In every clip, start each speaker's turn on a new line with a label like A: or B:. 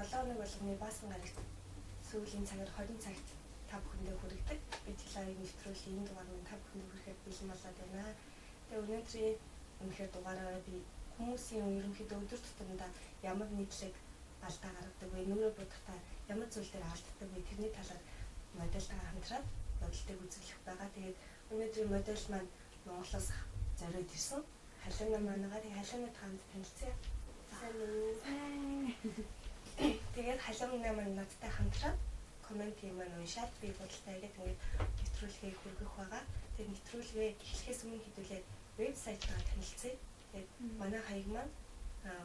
A: 7 хоног болгоны баасан гарагт сүүлийн цагаар 20 цагт та бүхэндээ хүргэдэг. Бид live нэвтрүүлгийн энэ дугаар маань та бүхэндээ хүрэхэд бэлэн болоод байна. Тэгээ өнөөдрийн үнэхээр дугаараараа би хүмүүсийн ерөнхийдөө өдөр тутамдаа ямар нийтлэг алдаа гаргадаг вэ? Нүрээ будахтаа ямар зүйл дээр алддаг вэ? Тэрний талаар модельтайгаа хамтраад бодолтыг үзүүлэх байгаа. Тэгээд өнөөдрийн модель маань Монголоос зориуд ирсэн. Халиуна манайгаар Халиунад хамт танилцъя. Сайн уу? Тэгээд Халиуна маань надтай хамтраад коммент юм маань уншаад би бодолтой гэдэг ингээд нэвтрүүлгийг хүргэх байгаа. Тэгээд нэвтрүүлгээ эхлэхээс өмнө хэдүүлээ вебсайтаа танилцъя. Тэгээд манай хаяг маань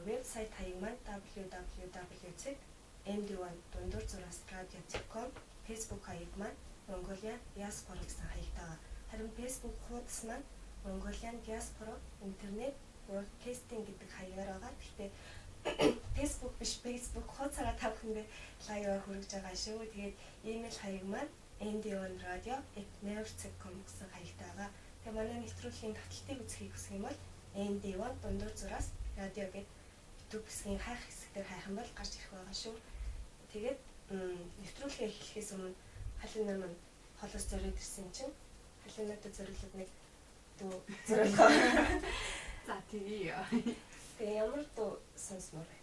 A: вебсайт хаяг маань www.md1_radio.com, Facebook хаяг маань Mongolian Diaspora гэсэн хаягтай. Харин Facebook хуудас маань Mongolian Diaspora Internet Broadcasting гэдэг хаягаар байгаа. Гэхдээ Facebook биш, Facebook хуудасаараа та бүхэндээ live хүргэж байгаа шүү. Тэгээд email хаяг маань md1radio@mail.com гэсэн хаягтай байгаа. Тэгээд манай нэвтрүүлгийн таталтыг үзэхийг хүсэх юм бол md1_radio гэдэг YouTube хэсгийн хайх хэсэг дээр хайх юм бол гарч ирэх байгаа шүү. Тэгээд нэвтрүүлгээ эхлэхээс өмнө Халиуна маань холоос зориуд ирсэн чинь Халиунадад зориулаад нэг дуу зориулгаа.
B: За тэгье.
A: Тэгээ ямар дуу сонсмоор вэ?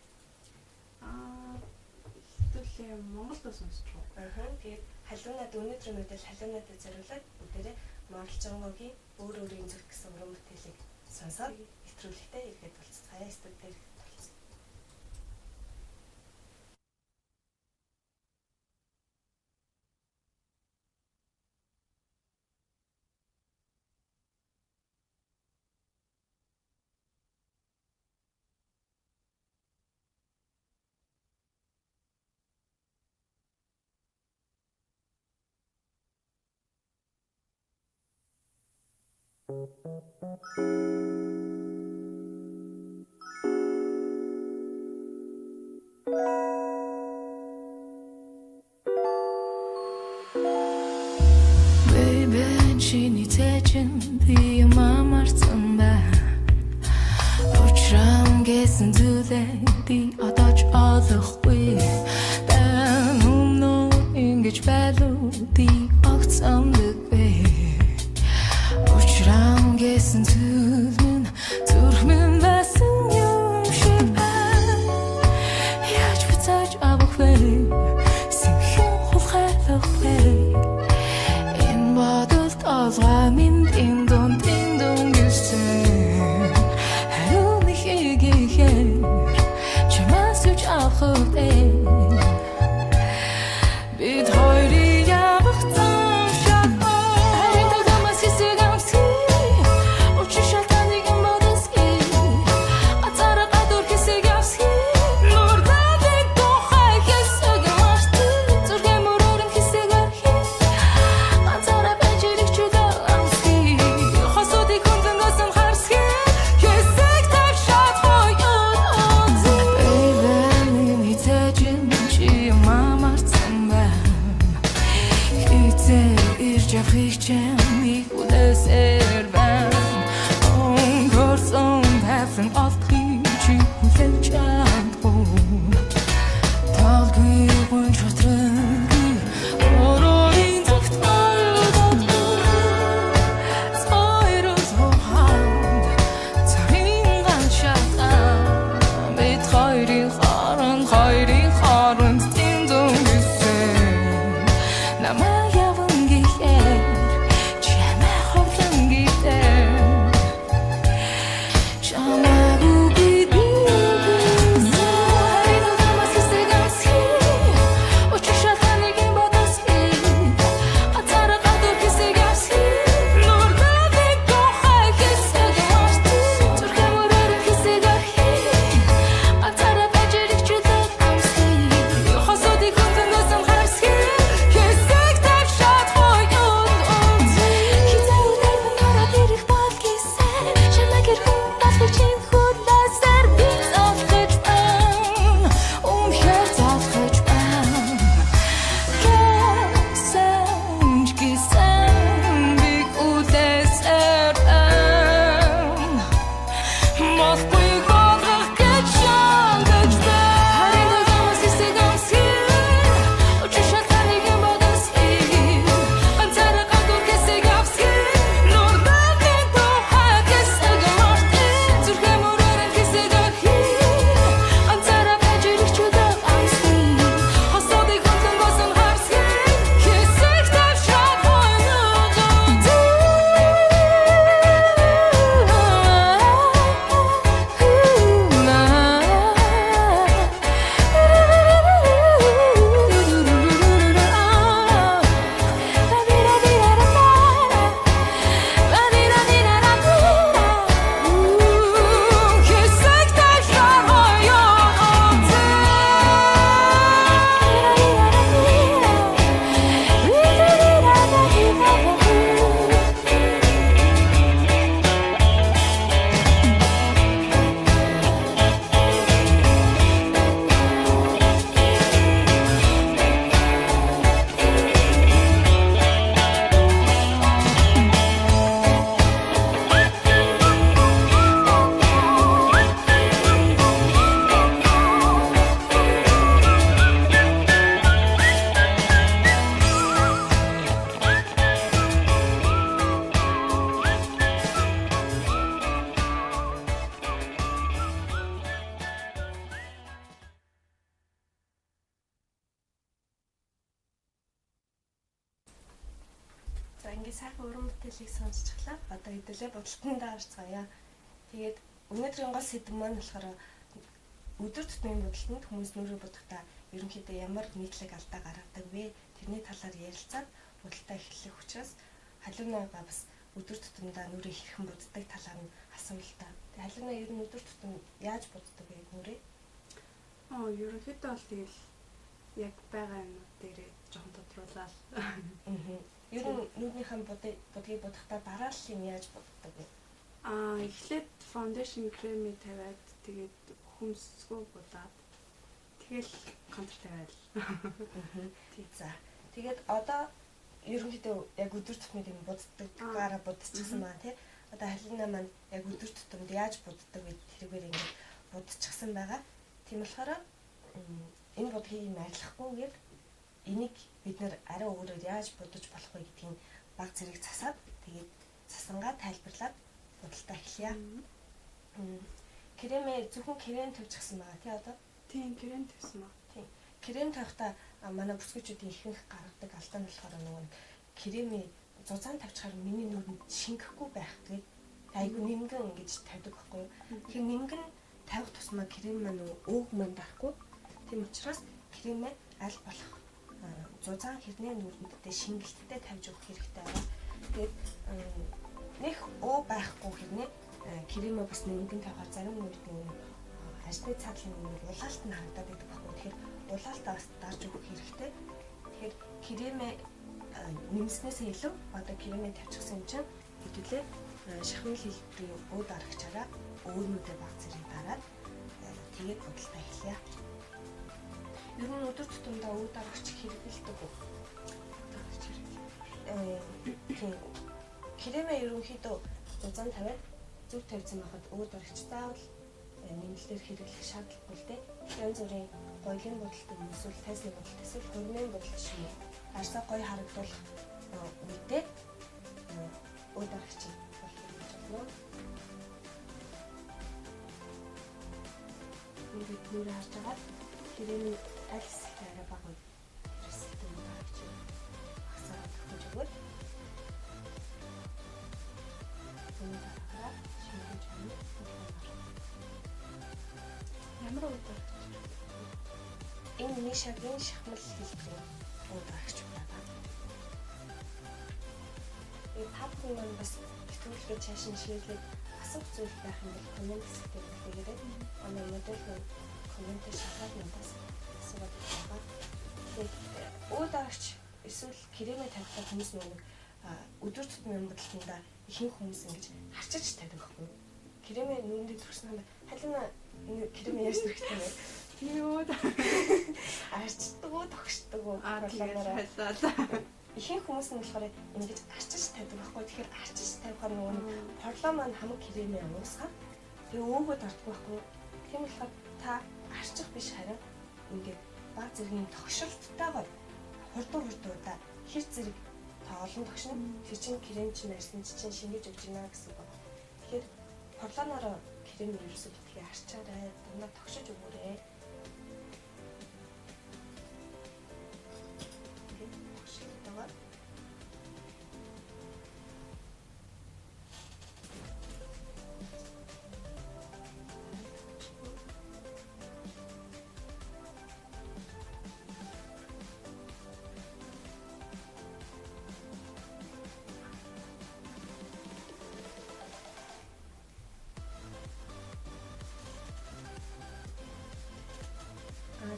B: Хэвтүүлээ Монгол дуу сонсч уу?
A: Аа. Тэгээд Халиунад өнөөдрийн модель Халиунадад зориулаад бүгдээрээ Монголчонгогийн өөр өөрийн зүрх гэсэн уран бүтээлийг сонсоод нэвтрүүлэгтээ эргээд болцгаая. Студ дээр болцсон.
C: Baby, чиний цэжин би мамарсан байна. Учрам гэсэн зүйлээ би одоо ч олохгүй. Тань өмнө ингэж байлуу би огт сандаггүй. Учрам гэсэн зүйл минь зүрх минь байсан юм шиг байна. Яаж буцааж авах вэ? Сэнхэн хулгайлах вэ? Энэ бодолд олгой минь тэндүн тэндүн гэсэн. Хариу нэхийгээр чамаас юуч авах вэ? Бид хоёрын явах зам шахаа. Харин тагамаас хэсэг амсгий. Учир шалтгааныг юм бодосгий. Газараа гадуур хэсэг явсгий. Нурдадыг тухай хэсэг мартсан. Зүрхээ мөрөөрөн хэсэг архий. Газараа байж ирэх чөлөө амсгий. Хосуудыг хүндэнгөөс нь харсгий. Хэсэг тавшаад хоёроо. Baby, миний цэжин чи мамарсан байна. Хизээ ирж явахыг чамийг хүлээсээр байна. Өнгөрсөн тайван олдохыг чи хүлээж чадахгүй. Талгүй гүн шутраггүй оройн зүгт ойлгохгүй. Цойрол ухаанд царин ганшаатан бид хоёрын хооронд хоёрын хооронд тэндүн гэсэн. Намайг яван гэхээр чамай хорлон гэдэг. Чамаагүй
A: Ингээ сайхан уран бүтээлийг сонсчихлаа. Одоо хэдүүлээ бодолтондоо орцгоё. Тэгээд өнөөдрийн гол сэдэв маань болохоор өдөр тутмын бодолтонд хүмүүс нүрээ будахдаа ерөнхийдөө ямар нийтлэг алдаа гаргадаг вэ? Тэрний талаар ярилцаад бодолтоо эхлэх учраас Халиунага бас өдөр тутамдаа нүрээ хэрхэн буддаг талаар нь асууя л та. Тэгээд Халиуна ер нь өдөр тутам яаж буддаг вэ нүрээ?
B: Ерөнхийдөө бол тэгэл яг байгаа юмнууд дээрээ жоохон тодруулаад.
A: Ер нь нүднийхэн будгийг будахдаа дарааллыг яаж буддаг вэ?
B: Эхлээд foundation крем тавиад тэгээд хөмсгөө будаад тэгэл контур тавиад.
A: За. Тэгээд одоо ерөнхийдөө яг өдөр тутмын юм буддагаараа будчихсан байна тий. Одоо Халина маань яг өдөр тутамд яаж буддаг вэ тэрүүгээр ингээд будчихсан байгаа. Тийм болохоор энэ будгийг юм арилгахгүйгээр энийг бид нэр арай өөрөөр яаж будаж болох вэ гэдгийг баг зэрэг засаад тэгээд засангаа тайлбарлаад будалтаа эхлэе. Кремээ зөвхөн крем тавьчихсан байгаа тий одоо?
B: Тийм, крем тавьсан ба.
A: Тийм. Крем тавихтаа манай бүсгүүчүүдийн ихэнх гаргадаг алдаа нь болохоор нөгөө кремээ зузаан тавьчихаар миний нүрэнд шингэхгүй байх гээд айгүй нэмгэн ингэж тавьдаг байхгүй юу? Тэгэхээр нэмгэн тавих тусмаа крем маань өөг маань дарахгүй. Тийм учраас кремээ аль болох зузаан хэрнээ нүрэндээ шингэлттэй тавьж өгөх хэрэгтэй байгаа. Тэгээд нэх өө байхгүй хэрнээ кремээ бас нэмгэн тавихаар зарим үед нөгөө ажны цаатлын улаалт нь харагдаад байдаг байхгүй. Тэгэхээр улаалтаа бас дарж өгөх хэрэгтэй. Тэгэхээр кремээ нэмснээсээ илүү одоо кремээ тавьчихсан юм чинь хэдүүлээ шахмал хэлбэрийн өө дарагчаараа өөрнүүдээ баг зэрэг дараад тэгээд будалтаа эхлэе. Ер нь өдөр тутамдаа өө дарагч хэрэглэдэг үү?
B: Дарагч хэрэглэдэг.
A: Тийм. Кремээ ерөнхийдөө зузаан тавиад зөв тавьсан байхад өө дарагч заавал нэмэлтээр хэрэглэх шаардлагагүй л дээ. Янз бүрийн гоёлын будалт юм эсвэл тайзны будалт эсвэл хурмын будалт шиг арсаа гоё харагдуулах үедээ өө дарагч болох гэж байна. Бид нүрээ харж байгаа кремийн аль хэсэгт арай бага үе тэр хэсэгт өө дарагч багсаад өгч өгөөд өө дарахаараа шингэж өгнө.
B: Ямар өө дарагч?
A: Энэ Мишагийн шахмал хэлбэрийн өө дарагч байгаа. Тэгээд та бүхэн маань бас нэвтрүүлгээ чаашин ширлээд асуух зүйл байх юм бол коммент хэсэгтээ үлдээгээрэй. Манай модель маань комментээр шалгаад надаас асуугаад байгаа. Тэгээд өө дарагч эсвэл кремээ тавихтаа хүмүүс нэг өдөр тутмын бодолтондоо ихэнх хүмүүс ингэж харчиж тавьдаг байхгүй юу? Кремээ нүрэндээ түрхсэн юм Халина кремээ яаж түрхдэг вэ?
B: Юу
A: арчдаг уу, тогшдог уу? Ихэнх хүмүүс нь болохоор ингэж арчиж тавьдаг байхгүй. Тэгэхээр арчиж тавихаар нөгөө нэг порлоо маань хамаг кремээ уусгаад тэгээ өөгөө дарддаг байхгүй. Тийм болохоор та арчих биш харин ингээд баг зэргийн тогшилттайгаар хурдуу хэр зэрэг та олон тогшно. Тэр чинь крем чинь арьсан чинь шингэж өгч байна гэсэн үг. Тэгэхээр порлооноороо крем ерөөсөө битгий арчаарай. Дандаа тогшиж өгөөрэй. Тогшилттайгаар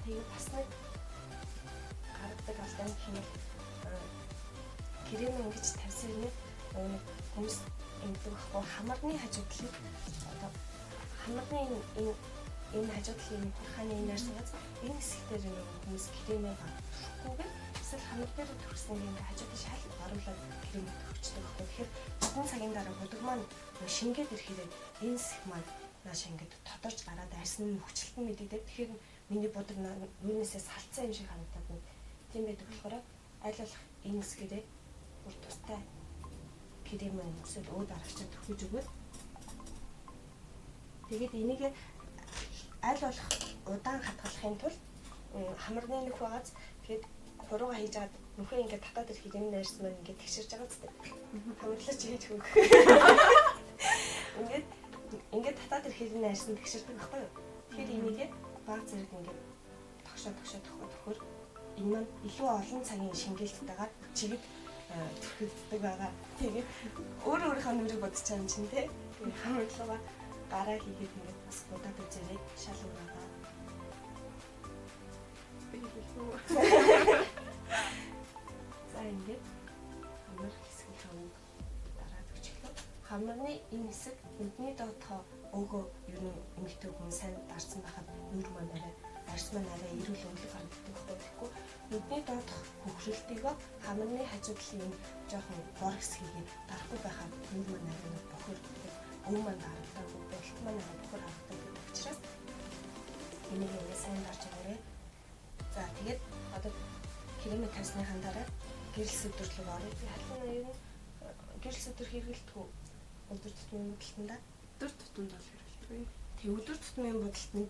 A: тэгээд бас нэг гаргадаг алдаа гэх юм бол крем ингэж тавьсан юм нэг хүмүүс ингэдэг байхгүй хамарны хажуудлыг одоо хамарны энэ хажуу талын хурхааны энэ арьсгаз энэ хэсэгтэр хүмүүс кремээ түрхгүйгээр эсвэл хамар дээр түрхсэн юм хажуудын шал оруулаад кремээ түрхчихдэг байхгүй. Тэгэхээр хэдэн цагийн дараа будаг маань шингээд ирэхээр энэ хэсэг маань нааш ингээд тодорч гараад арьсны нөхцөлт нь мэдэгдээд тэгэхээр миний будаг нүрнээсээ салцсан юм шиг харагдаад нэг тийм байдаг болохоор аль болох энэ хэсгэрээ бүр тустай крем эсвэл өө дарагчаа түрхэж өгөөд тэгээд энийг аль болох удаан хадгалахын тулд хамарны нөх байгааз тэгээд хурууга хийж аваад Нүхээ ингээд татаад ирэхэд энэ найрс маань ингээд тэгшэрж байгаа зү. Хамарлаж хийж хөх. Ингээд татаад ирэхэд энэ найрс нь тэгшэрдэг байхгүй юу? Тэгэхээр энийг баг зэрэг ингээд тогшоо тогшоо төхөр энэ маань илүү олон цагийн шингээлттэйгээр чигэд түрхэгддэг байгаа. Тэгээд өөр өөрийнхөө нүрийг бодож байгаа юм чинь те. Тэгээд хамарлууга гараа хийгээд ингээд бас будаад үзээрэй. Шал өөр байгаа.
B: Би хэлсэн.
A: За ингээд хамар хэсгийнхаа үг дараад өчглөө. Хамарны энэ хэсэг нүдний доотхоо өөгөө ер нь эмэгтэй хүн сайн дарсан байхад нүр маань арай арьс маань арай эрүүл өнгөлөг харагддаг байхгүй. Тэгэхгүй нүдний доотх хөхрөлтийгөө хамарны хажуу талын энэ жоохон бор хэсгийг дарахгүй байхад нүр маань арай нэг бохор өв маань дарагдаагүй, болт маань арай бохор харагддаг гэдэг учраас энийг ингээд сайн дарж аваарай. За тэгээд одоо кремээ тавьсныхаа дараа гэрэл сүдэрлэг орё. Би халуун ер нь гэрэл сүдэр хэрэглэдэг үү? Өдөр тутмын будалтанда?
B: Өдөр тутамд бол хэрэглэдэг.
A: Тэг өдөр тутмын будалтанд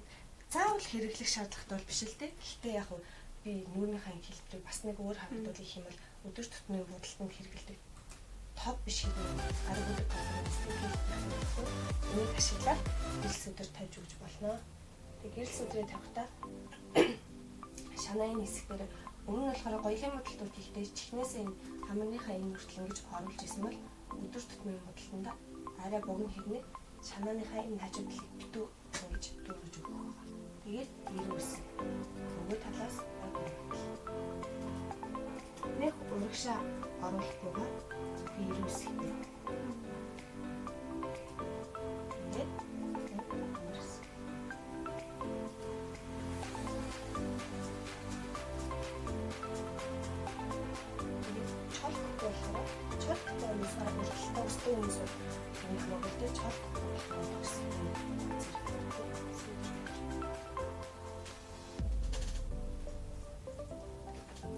A: заавал хэрэглэх шаардлагатай бол биш л дээ. Гэхдээ яг нь би нүүрнийхээ хэлбэрийг бас нэг өөр харагдуулах юм бол өдөр тутмын будалтанд хэрэглэдэг топ биш гэдэг арга үлэг компани хэлбэр. Энийг ашиглаад гэрэл сүдэр тавьж өгч болно. Тэг гэрэл сүдрээ тавихтаа шанааны хэсэг дээр өмнө нь болохоор гоёлын будалтууд хийхдээ чихнээсээ энэ хамарныхаа энэ хүртэл ингэж оруулж исэн бол өдөр тутмын будалтанда арай богино хэрнээ шанааныхаа энэ хажуу талыг битүү ингэж дүүргэж өгөх байгаа. Тэгээд эрүүс нөгөө талаас нэг урагшаа оруулахгүйгээр зөвхөн эрүүс хийдэг. Тэгээд чолктой хүмүүс урталтай өстэй хүмүүс энэ хамаагүй л дээ чолктой болохоор төгссөн зэрэг.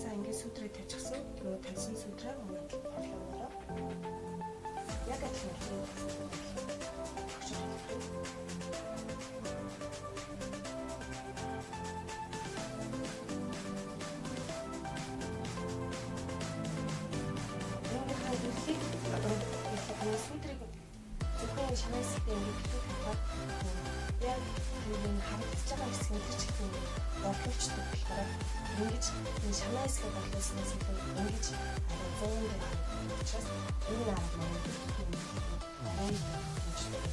A: За ингээд сүдрээ тавьчихсан. Нөгөө тавьсан сүдрээ өмнө орлоогоороо яг адилхан тогшиж хэлбэр. Одоо сүдрийг зөвхөн шанаа хэсэгтээ ингээд битүү тавихаар яг энэ харагдаж байгаа хэсэг нь тэр чигт ингээд борлуулчихдаг болохоор ингэж энэ шанаа хэсгээ борлуулснаас илүү ингэж арай 100 дээр харагдах учраас энэ арга маань арай хэмжтэй.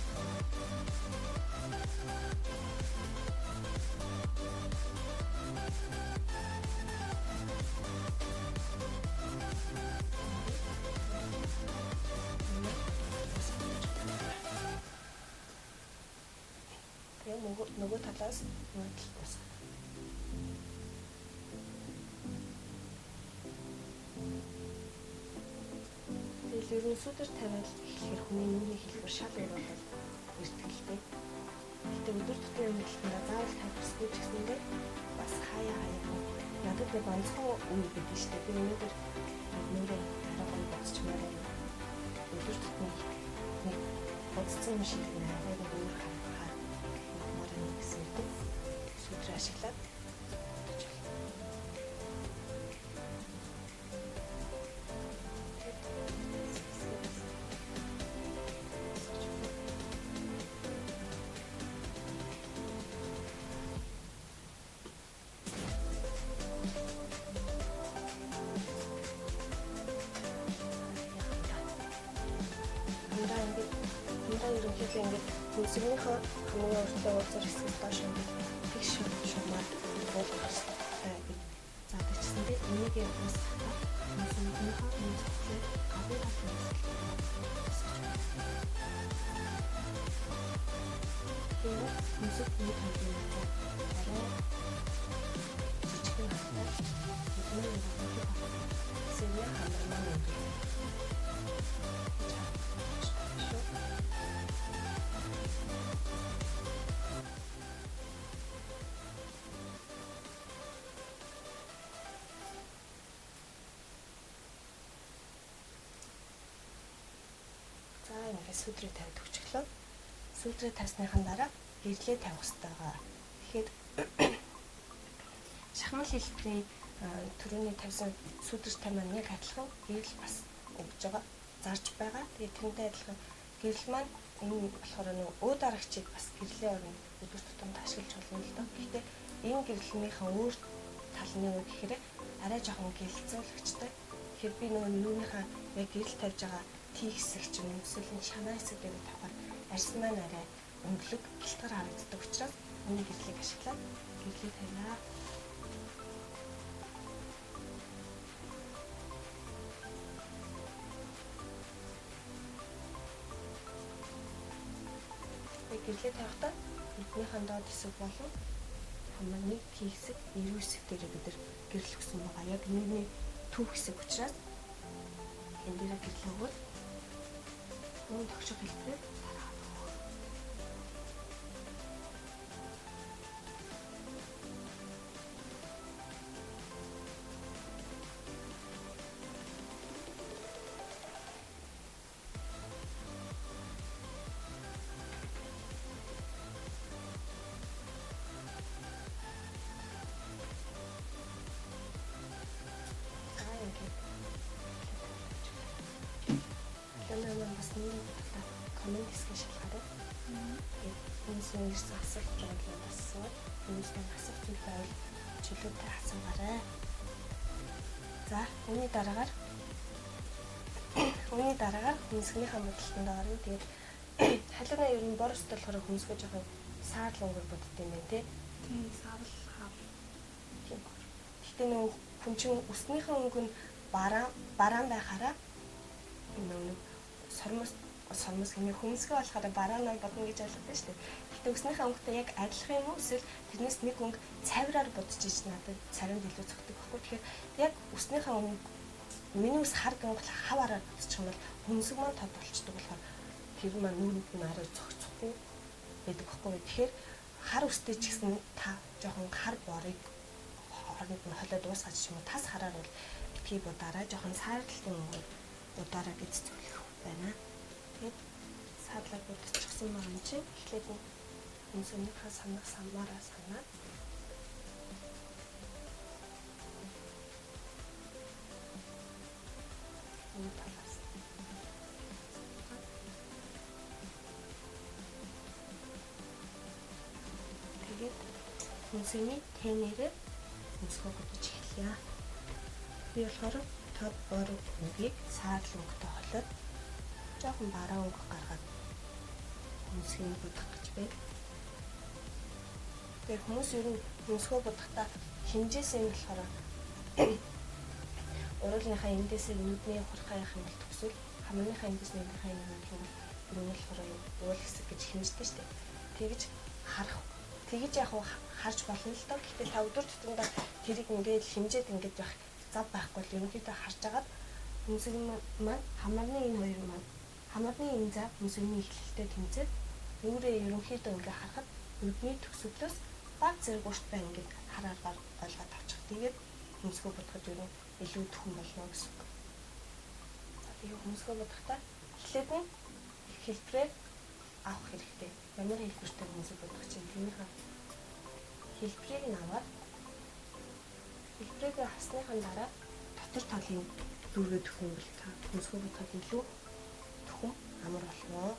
A: Тэгээ нөгөө талаас нөгөө талд босгох. Тэгэл ер нь сүдэр тавиад эхлэхээр хүний нүрийн хэлбэр шал өөр болоод ирдэг л дээ. Гэтэ өдөр тутмын амьдралтандаа заавал тавих ёсгүй ч гэсэндээ бас хаяа хаяа надад нэг онцгой үе гэдэг шүү дээ. Би өнөөдөр нүрээ арай гоё бодчихмаар байна. Өдөр тутмын нэг бодсон юм шиг нэг арай нэг өөр харагдахаар гэсэн гэдэг сүдрээ ашиглаад бодож байна. Хамраа ерөнхийдөө ингээд өнсгөнийхөө хамгийн уртлын уулзар хэсгээс доош ингээд тэгш шумаар буулгах хэрэгтэй гэж заадаг чсэн дээ. Энийг уусгахдаа өнсгөнийхөө энэ цогцлыг гадны талын хэсэгт засаж байна. Тэгээд өнсөг нэг хоёрын арай жижигхэн хаттай бидний гадны хэсэгний хамар маань өндөр. За ингээд сүдрээ тавьд өгчихлөө. Сүдрээ тавьсныхан дараа гэрлээ тавих хэрэгтэй байгаа. Тэгэхээр шахмал хэлбэрийн Түрүүний тавьсан сүүдэртэй маань яг адилхан гэрэл бас өгж байгаа, зарж байгаа. Тэгээд тэрнтэй адилхан гэрэл маань энэ болохоор нөгөө өө дарагчийг бас гэрлийн оронд өдөр тутамд ашиглаж болно л доо. Гэхдээ энэ гэрлэнийхээ өөр тал нь юу гэхээр арай жоохон гэлцүүлэгчтэй. Тэгэхээр би нөгөө нүүнийхээ яг гэрэл тавьж байгаа тий хэсэг ч юм уу эсвэл энэ шанаа хэсэг дээр тавихаар арьс маань арай өнгөлөг гэлтгэр харагддаг учраас энэ гэрлийг ашиглаад гэрлийг тавиа. Гэрлээ тавихдаа нүднийхэн доод хэсэг болон хамааны тий хэсэг, эрүү хэсэг дээр бид нар гэрэл өгсөн байгаа. Яг нүдний төв хэсэг учраас энэ дээрээ гэрэл өгвөл мөн тогших хэлбэрээр тараад өгөх. Бас нэрийг бодохдоо коммент хэсгийг шалгаарай. Тэгээд хүмүүсийн ирсэн асуулт байвал бас асууад, хүмүүсийн асуух зүйл байвал чөлөөтэй асуугаарай. За, үүний дараагаар хөмсгнийхээ бодолтонд орно. Тэгээд халуунаа ер нь бор өстө болохоор хөмсгөө жоохон саарл өнгөөр бодд юм байна тий.
B: Тийм, саарл хав.
A: Тийм. Гэхдээ нөгөө хүн чинь өснийхээ өнгө нь бараан байхаараа нөгөө сормос гэмээр хөмсгөө болохоор бараанаар бодно гэж ойлгодог шүү дээ. Гэхдээ өснийхээ өнгөтэй яг адилхан юм уу эсвэл тэрнээс нэг өнгө цавраар бодож иж надад цавранд илүү цогтөг байхгүй. Тэгэхээр яг өснийхээ өнгө миний ус хар гэнг хав араар бодчих юм бол хөмсөг маань тод болчдөг болохоор тэр маань нүрэнд нь арай цогцохгүй байдаг байхгүй. Тэгэхээр хар өстэй ч гэсэн та жоохон хар борыг хооронд нь холиод уусгаж юм уу тас хараар бол битгий будаараа жоохон саарлтын өнгөөр будаараа гэж зөвлөх байна. Тэгээд саадлаар будчихсан байгаа юм чинь эхлээд нь өмсөнийхөө санах самаараа санаад энэ талаас тэгээд өмсөний тэнээрээ өмсгөө будаж эхэлье. Би болохоор тод бор өнгийг саарл өнгөтэй холиод жоохон бараан өнгө гаргаад хөмсгийг будах гэж байна. Тэгэхээр хүмүүс ер нь хөмсгөө будахдаа хэмжээсээ нь болохоор уруулныхаа эндээсээ нүдний хурхаа явах юм бол төгсөл, хамрынхаа эндээс нүднийхаа энэ юм бол энэ болохоор уул хэсэг гэж хэмждэг шүү дээ. Тэгж харах, тэгж яг харж болно л доо. Гэхдээ та өдөр тутамдаа тэрийг ингээд хэмжээд ингээд байх зав байхгүй л ерөнхийдөө харж агаад хөмсөг маань хамарны энэ хоёр маань хамарны энэ зав хөмсгний эхлэлтэй тэмцээд нүрээ ерөнхийдөө ингээ харахад нүдний төгсгөлөөс баг зэрэг урт байна ингээд хараар ойлгоод авчих. Тэгээд хөмсгөө бодоход ер нь илүү төхөн болно гэсэн үг. За тэгээ хөмсгөө бодохдоо эхлээд нь хэлбэрээр авах хэрэгтэй. Ямар хэлбэртэй хөмсөг бодох чинь тэрнийхээ хэлбэрийг нь аваад хэлбэрийг авсныхаа дараа дотор талын дүүргээ төхөн бол та хөмсгөө бодоход илүү төхөн амар болно.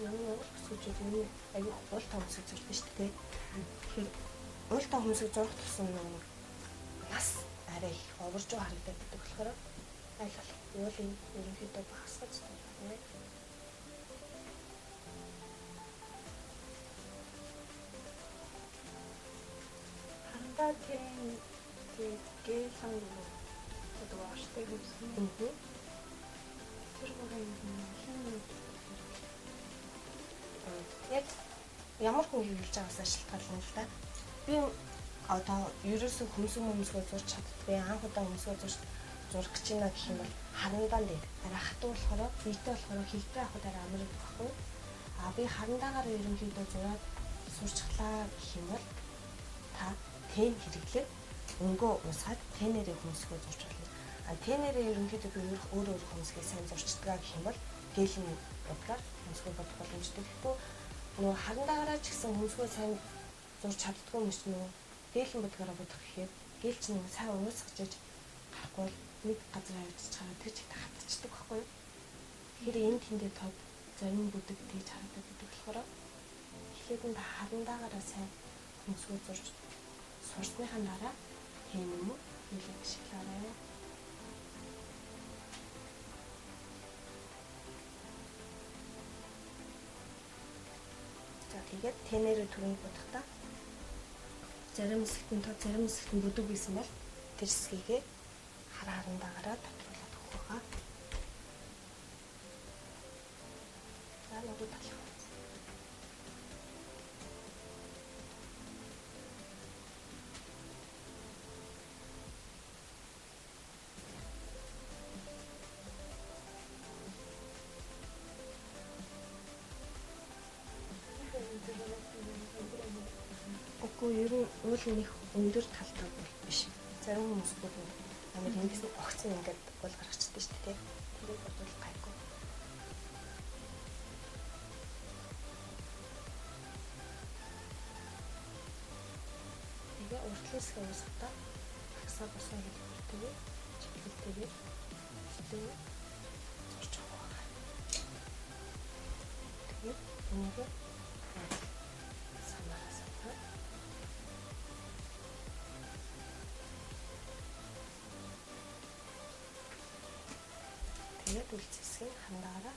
A: Ямар хөсгөжүүд энэ аюу уул тоо хөмсөг зурдаг шүү дээ. Тэгэхээр уул тоо хөмсөг зурх тусам нэг нас арай их овржуу харагдаад байдаг болохоор аль болох уулын ерөнхийдөө багасгаж байна.
B: Харандаа тийм гэлэн гэдэг ааштай хөмсгөн. Тэр гурван юм
A: яг ямар хүн хэрэглэж байгаас шалтгаална л да. Би одоо ерөөсөө хөмсөг мөмсгөө зурч чаддгүй. Анх удаа хөмсгөө зурх гэж байна гэх юм бол харандаан дээр арай хатуу болохоор биетэй болохоор хэлбэр авахд арай амар байхгүй. А би харандаагаар ерөнхийдөө зураад сурчглаа гэх юм бол та тэн хэрэглээд өнгөө уусгаад тэнээрээ хөмсгөө зурч болно. А тэнээрээ ерөнхийдөө би өөр өөр хөмсгийг сайн зурчдгаа гэх юм бол гээлийн будгаар хөмсгөө будах боломжтой. Тэгэхгүй нөгөө харандаагаараа ч гэсэн хөмсгөө сайн зурж чаддгүй юм чинь нөгөө гээлийн будгаараа будах гэхээр гээл чинь сайн уусгаж иж гарахгүй бол нэг газар авчиж чараа тэр чигт хатчихдаг байхгүй юу? Тэгэхээр энэ тэндээ тод зарим бүдэг тэгж харагдаад байдаг болохоор эхлээд нь та харандаагаараа сайн хөмсгөө зурж сурсныхаа дараа тийм юм уу нэлээд ашиглаарай. За тэгээд тэнээрээ түрүүнд будахдаа зарим хэсэгт нь тод, зарим хэсэгт нь бүдэг байсан бол тэр хэсгийгээ хар харандаагаараа тодруулаад өгөх байгаа. За нөгөө талах. Үгүй ер нь уул нэг өндөр талтай бол биш. Зарим хүмүүс бүр амар ингээс нь огцон ингээд уул гаргацдаг шүү дээ. Тэрийг бодвол гайгүй. Тэгээ уртлын хэсгээ уусгахдаа багсаа босон хэлбэртэйгээ чиглэлтэйгээр өстөө зурж авах байгаа. Тэгээд үүнийг санаараа санаа. Тэгээд үлц хэсгийг хандаараа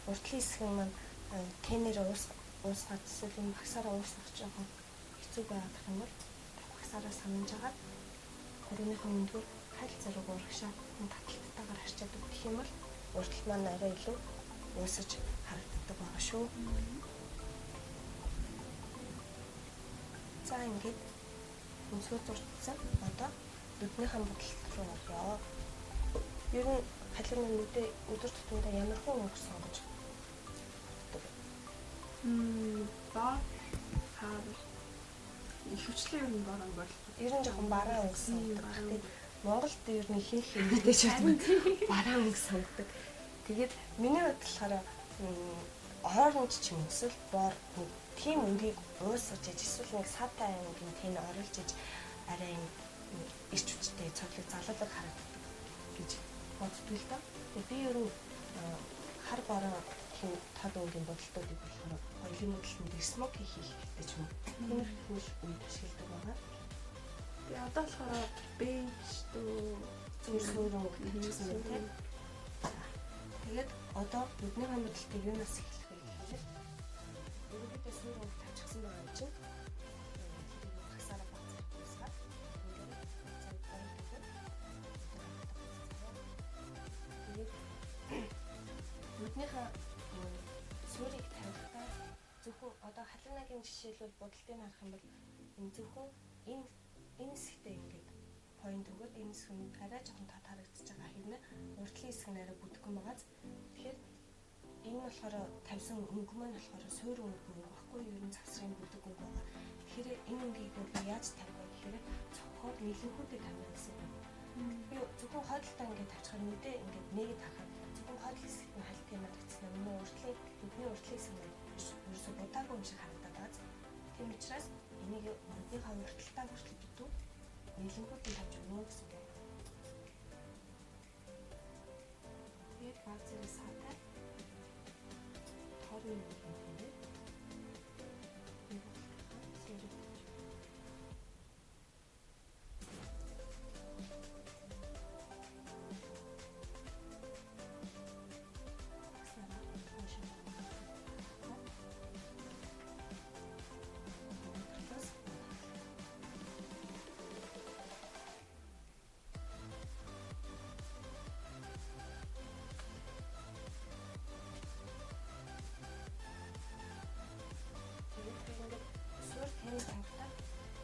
A: уртлын хэсэг маань тэнээр уусгаад эсвэл энэ багсаараа уусгах жоохон хэцүү байгаад байх юм бол багсаараа самнаж агаад хурууныхаа өндгөр хайл зэрэг урагшаа таталтайгаар харчаад өгөх юм бол уртал маань арай илүү уусаж харагддаг байгаа шүү. За ингээд өнсгөө зурцсан. Одоо нүднийхээ будалт руу оръё. Ер нь халуун нүдээ өдөр тутамдаа ямар хүн өнгө сонгож боддог вэ?
B: Бор хаар ихэвчлэн ер нь бор өнгө бол.
A: Ер нь жоохон бараан өнгө сонгодог. Тэгээд Монголд ер нь ихэнх эмэгтэйчүүд бараан өнгө сонгодог. Тэгээд миний хувьд болохоор оранж ч юм эсвэл бор нэг тийм өнгийг уусгаж иж эсвэл нэг сатай өнгийн тэн оруулж иж арай юм ирч хүчтэй цоглог залуулаг харагддаг гэж боддог л доо. Тэгээд би ер нь хар бороо тийм тод өнгийн бодолтуудыг болохоор хоёулын мөдөлтөнд смоки хийх хэрэгтэй ч юм уу. Тиймэрхүү үед ашигладаг байгаа.
B: Би одоо болохоор бейж дүү
A: зүгээр суур өнгө тавьчихсан юм тийм. Тэгээд одоо нүдний хамгаалтыг юунаас эхлэх вэ гэхээр ерөнхийдөө суур өнгө тавьчихсан байгаа юм чинь тэрийг багсаараа баг зэрэг уусгаад ингээд цаг гоё гэдэг. Тэгээд нүднийхээ суурийг тавихтаа зөвхөн одоо халуунагийн жишээлбэл будалтыг харах юм бол энэ зөвхөн энэ хэсэгтээ ингээд point өгөөд энэ хэсэг нь арай жоохон тод харагдаж байгаа хэрнээ уртлын хэсэг нь арай бүдэггүй байгааз. Тэгэхээр энэ нь болохоор тавьсан өнгө маань болохоор суур өнгө байхгүй ер нь завсрын бүдэг өнгө байгаа. Тэгэхээр энэ өнгийг би яаж тавих вэ гэхээр цонхоор нэлэнхүүдээ тавина гэсэн үг. Би зөвхөн хойдолтой ингээд тавьчихаар нүдээ ингээд нээгээд харахад зөвхөн хойдол хэсэгт нь хальт юм харагдсан. Миний уртлын нүдний уртлын хэсэг нь ерөөсөө будаагүй юм шиг харагдаад байгаа. Тийм учраас энийг нүднийхээ урталтаа хүртэл битүү нэлэнхүүдэн тавьж өгнө гэсэн үг. Тэгээд баг зэрэг саатай тоорны өнгө юм дээр нэг урталтаа суурийг тавьж.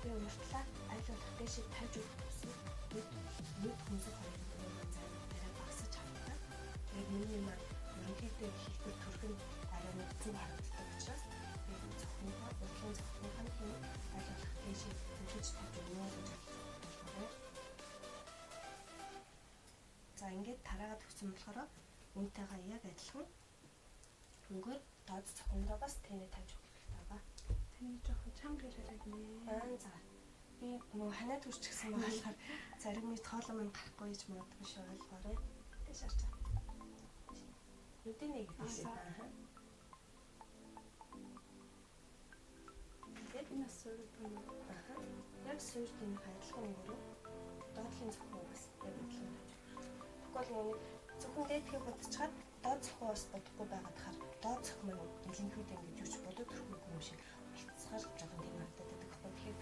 A: Би уртлаа аль болох дээшээ тавьж өгөх тусам нүд нүд хөмсөг хоёр нь зарим арай багасаж харагдана. Тэгээд миний хэцүү харагддаг учраас би цохиныхаа урдлын цохиныхаа тэмээ аль болох дээшээ хөнгөж тавьж өгнө гэж ойлгоорой. За ингээд тараагаад өгсөн болохоор үүнтэйгээ яг адилхан өнгөөр доод цохиндоо бас тэнэ тавьж өгөх хэрэгтэй байгаа.
B: Таны жоохон чанга ирээд байна.
A: За би нөгөө ханаа төрчихсөн байгаа болохоор зарим нэг тоолоо маань гарахгүй гэж магадгүй шүү, ойлгоорой. Тэш арчаа. Нүдэн нэг тийш. Аа.
B: Тэгээд энэ бас суурь байна.
A: Аа. Яг суурь тэнийхээ адилхан өнгөөр доотлын цохио бас яг адилхан тавьж өгөх. Тэгвэл нөгөө зөвхөн дээдхийг будчихад доод цохио бас будахгүй байгаад хаар доод цохи маань нэлэнхүйдээ ингэж юуч будаад төрөхгүй юм шиг болцсоор жоохон тийм харагдаад байдаг байхгүй. Тэгэхээр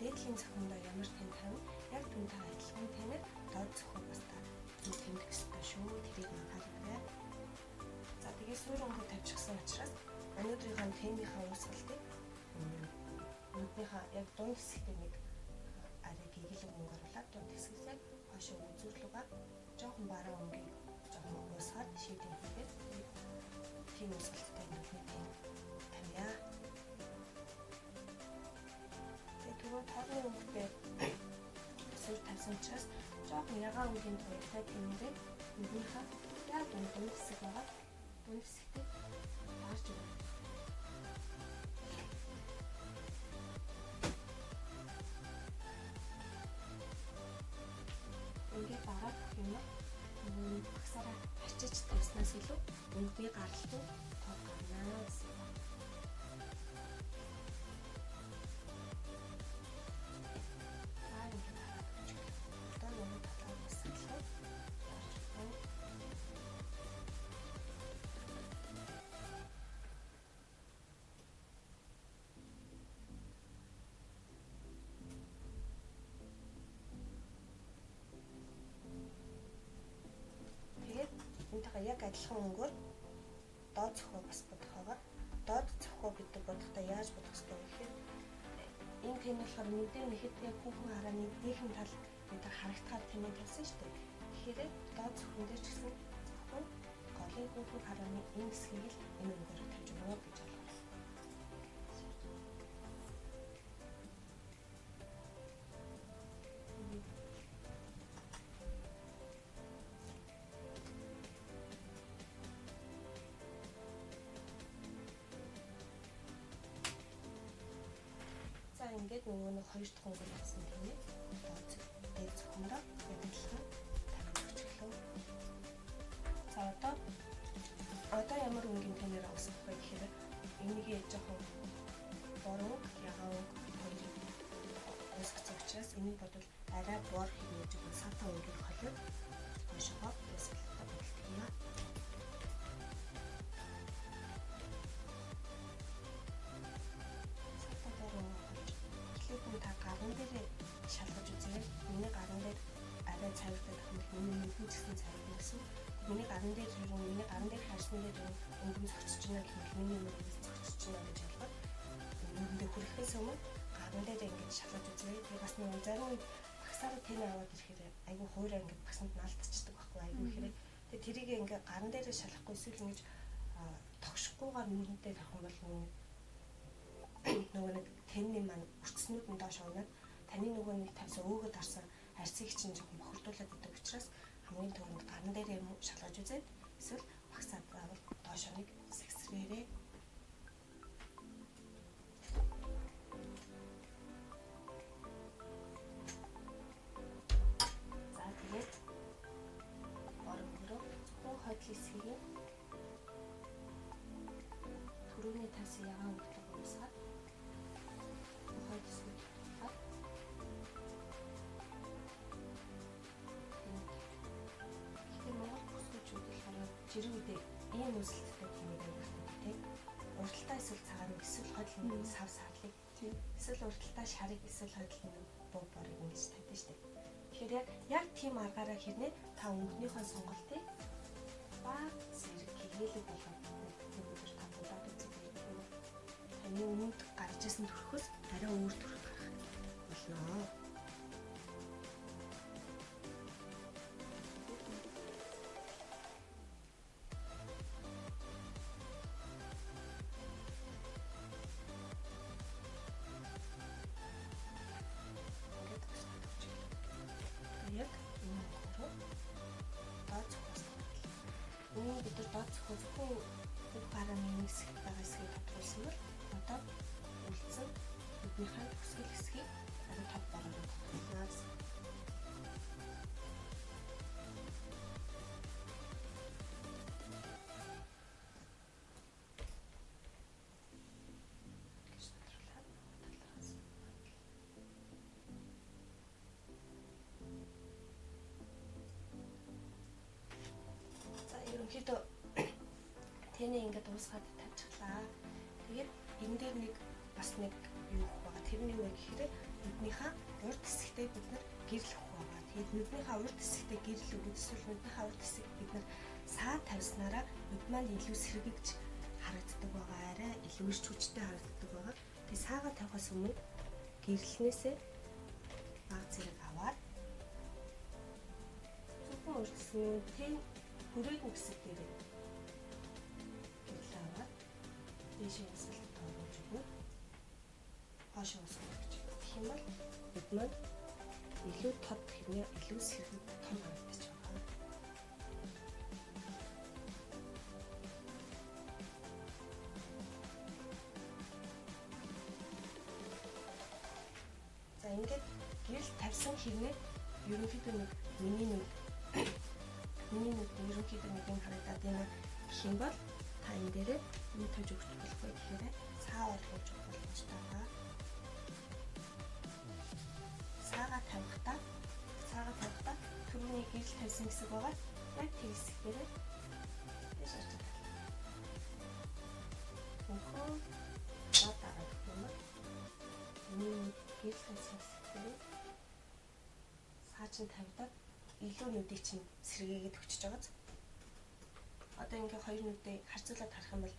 A: дээдлийн цохиндоо ямар тэн тавина яг түүнтэй адилхан тэнээр доод цохио бас та зүг тэмдэх ёстой шүү. Тэрийг анхаараарай. За тэгээ суурь өнгө тавьчихсан учраас өнөөдрийнхөө темийнхаа уусгалтыг нүднийхээ яг дунд хэсэгтээ нэг арай гэгэл өнгө оруулаад дунд хэсгээс хойшоо үзүүрлүүгээ жоохон баруун өнгийг жоохон уусгаад шийдэн хийгээд тийм уусгалттай нүдний тем тавья. Тэгээ түрүү тоорны өнгөтэй суурь тавьсан учраас жоохон ягаан өнгийн туялтай тэмээрээ нүднийхээ яг дунд хэсэг байгаа. Дунд хэсэгтээ дарж өгнө. Ингээд дараад өгөх юм уу? Багсаараа арчиж тавьснаас илүү өнгөний гаралт нь тод гарна гэсэн. За ингээд дараад өгч. Одоо нөгөө талаар бас адилхан дарж өгнө. Тэгээд энтэйгээ яг адилхан өнгөөр доод цохио бас будах байгаа. Доод цохио гэдэг бодлоготой яаж будах ёстой вэ гэхээр энэ тэм болохоор нүдэн нэхэд яг хүүхэн харааны дээхэн тал бид харагдахаар тэмээ тавьсан шүү дээ. Тэгэхээр доод цохион дээр ч гэсэн зөвхөн голын хүүхэн харааны энэ хэсгийг л энэ өнгөөр тавьж өгнө гэж ойлгоно. За ингээд нөгөө нэг хоёр дахь өнгө авсан тийм ээ. Доод дээд цохиндоо яг адилхан тавьж өгчлөө. За одоо ямар өнгийн тэмээр авах вэ гэхээр энийг жоохон бор өнгө, ягаан өнгө хоёрыг үүсгэсэн учраас энийг бодвол арай бор хэрнээ жоохон сатан өнгийг холиод хойшоогоо үүсгэлтэй бодолтгоё. Сатан бор өнгө холж эхлээд та гаран дээрээ шалгаж үзээрэй. Миний гаран дээр арай цайвартай гэх юм бол миний нүдэн ч гэсэн цайварна гэсэн. Миний гаран дээр хэрэг миний гаран дээр харсан дээр өнгөн зогсож байна гэх юм бол миний нүдэн зогсож байна гэж ойлгоод нүдэндээ хүрэхээс өмнө гаран дээр ингэж шалгаж үзээрэй. Тэгээ бас нэг зарим үед багсаараа тэнэ аваад ирэхээр айгүй хуурай ингэж багсанд наалтчихдаг байхгүй айгүй ихээр. Тэгээ тэрийг ингээ гаран дээрээ шалгахгүй эсвэл ингэж тогшихгүйгээр нүдэндээ тавих юм бол нөгөө нэг тэнний маань үрцснүүд нь доош унаад таны нөгөө нэг тавьсан өөгөд харсан харьцыг чинь жоохон бохирдуулаад идэг учраас хамгийн түрүүнд гаран дээр юм шалгаж үзээд эсвэл багсаад заавал доошоо нэг сэгсрээрээ. За тэгээд орон зөвхөн хойдол хэсгийг түрүүний тавьсан ягаан өнгөлөг уусгаад хойд хэсгийг татгаад гэхдээ Монгол бүсгүйчүүд болохоор жирийн үедээ ийм үүсэлттэй тэмээ байдаг тийм. Урталтаа эсвэл цагаан эсвэл хойдол нь сав сарлыг тийм. Эсвэл урталтаа шарыг эсвэл хойдол нь буу борыг ингэж тавьдаг шүү дээ. Тэгэхээр яг тийм аргаараа хэрнээ та өнгөнийхөө сонголтыг баг зэрэг гэгээлэг болгоод нэг өдөр та будаад үзэх юм. Таны өмнөд гарч исэн төрхөөс арай өөр төрх гарах болно. тулд доод цохоос тодруулна. Өмнө бид нар доод цохоо зөвхөн бүх параметрын хэсэгт байгаа хэсгийг тодруулсан бол одоо үлдсэн нүднийхээ төгсгөл хэсгийг арай тод бороор тодруулна гэсэн. Гэж тодруулаад талаас. За ерөнхийдөө тэний ингээд уусгаад тавьчихлаа. Тэгээд энэ дээр нэг бас нэг юу өгөх байгаа. Тэр нь юу вэ гэхээр нүднийхээ урд хэсэгтээ бид нар гэрэл өгөх байгаа. Тэгээд нүднийхээ урд хэсэгтээ гэрэл өгөх эсвэл нүднийхээ урд хэсэг бид нар саа тавьснараа нүд маань илүү сэргэгж харагддаг байгаа. Арай илүү эрч хүчтэй харагддаг байгаа. Тэгээд саага тавихаас өмнө гэрлэнээсээ баг зэрэг аваад зөвхөн урд хэсгийн тийм хүрээгүй хэсэг дээр гэрэл аваад дээшээ усгалт оруулж өгнө. Хойш усгах гэж. Тэгэх юм бол бид маань илүү тод хэрнээ илүү сэргэг том харагдаж байгаа. За ингээд гэрэл тавьсан хэрнээ ерөнхийдөө нэг миний нүд ерөнхийдөө нэг юм харагдаад байна гэх юм бол та энэ дээрээ юу тавьж өгч болох вэ гэхээр цаа оруулж өгөх боломжтой байгаа. Саага тавихтаа түрүүний гэрэл тавьсан хэсэг байгаа. Яг тэр хэсэг дээрээ дээш харж байгаа. Өнхөө даад дараад өгөх юм бол миний гэрэл тавьсан хэсэг дээрээ саа чинь тавигдаад илүү нүдийг чинь сэргээгээд өгчөж байгаа. Одоо ингээ хоёр нүдээ харьцуулаад харах юм бол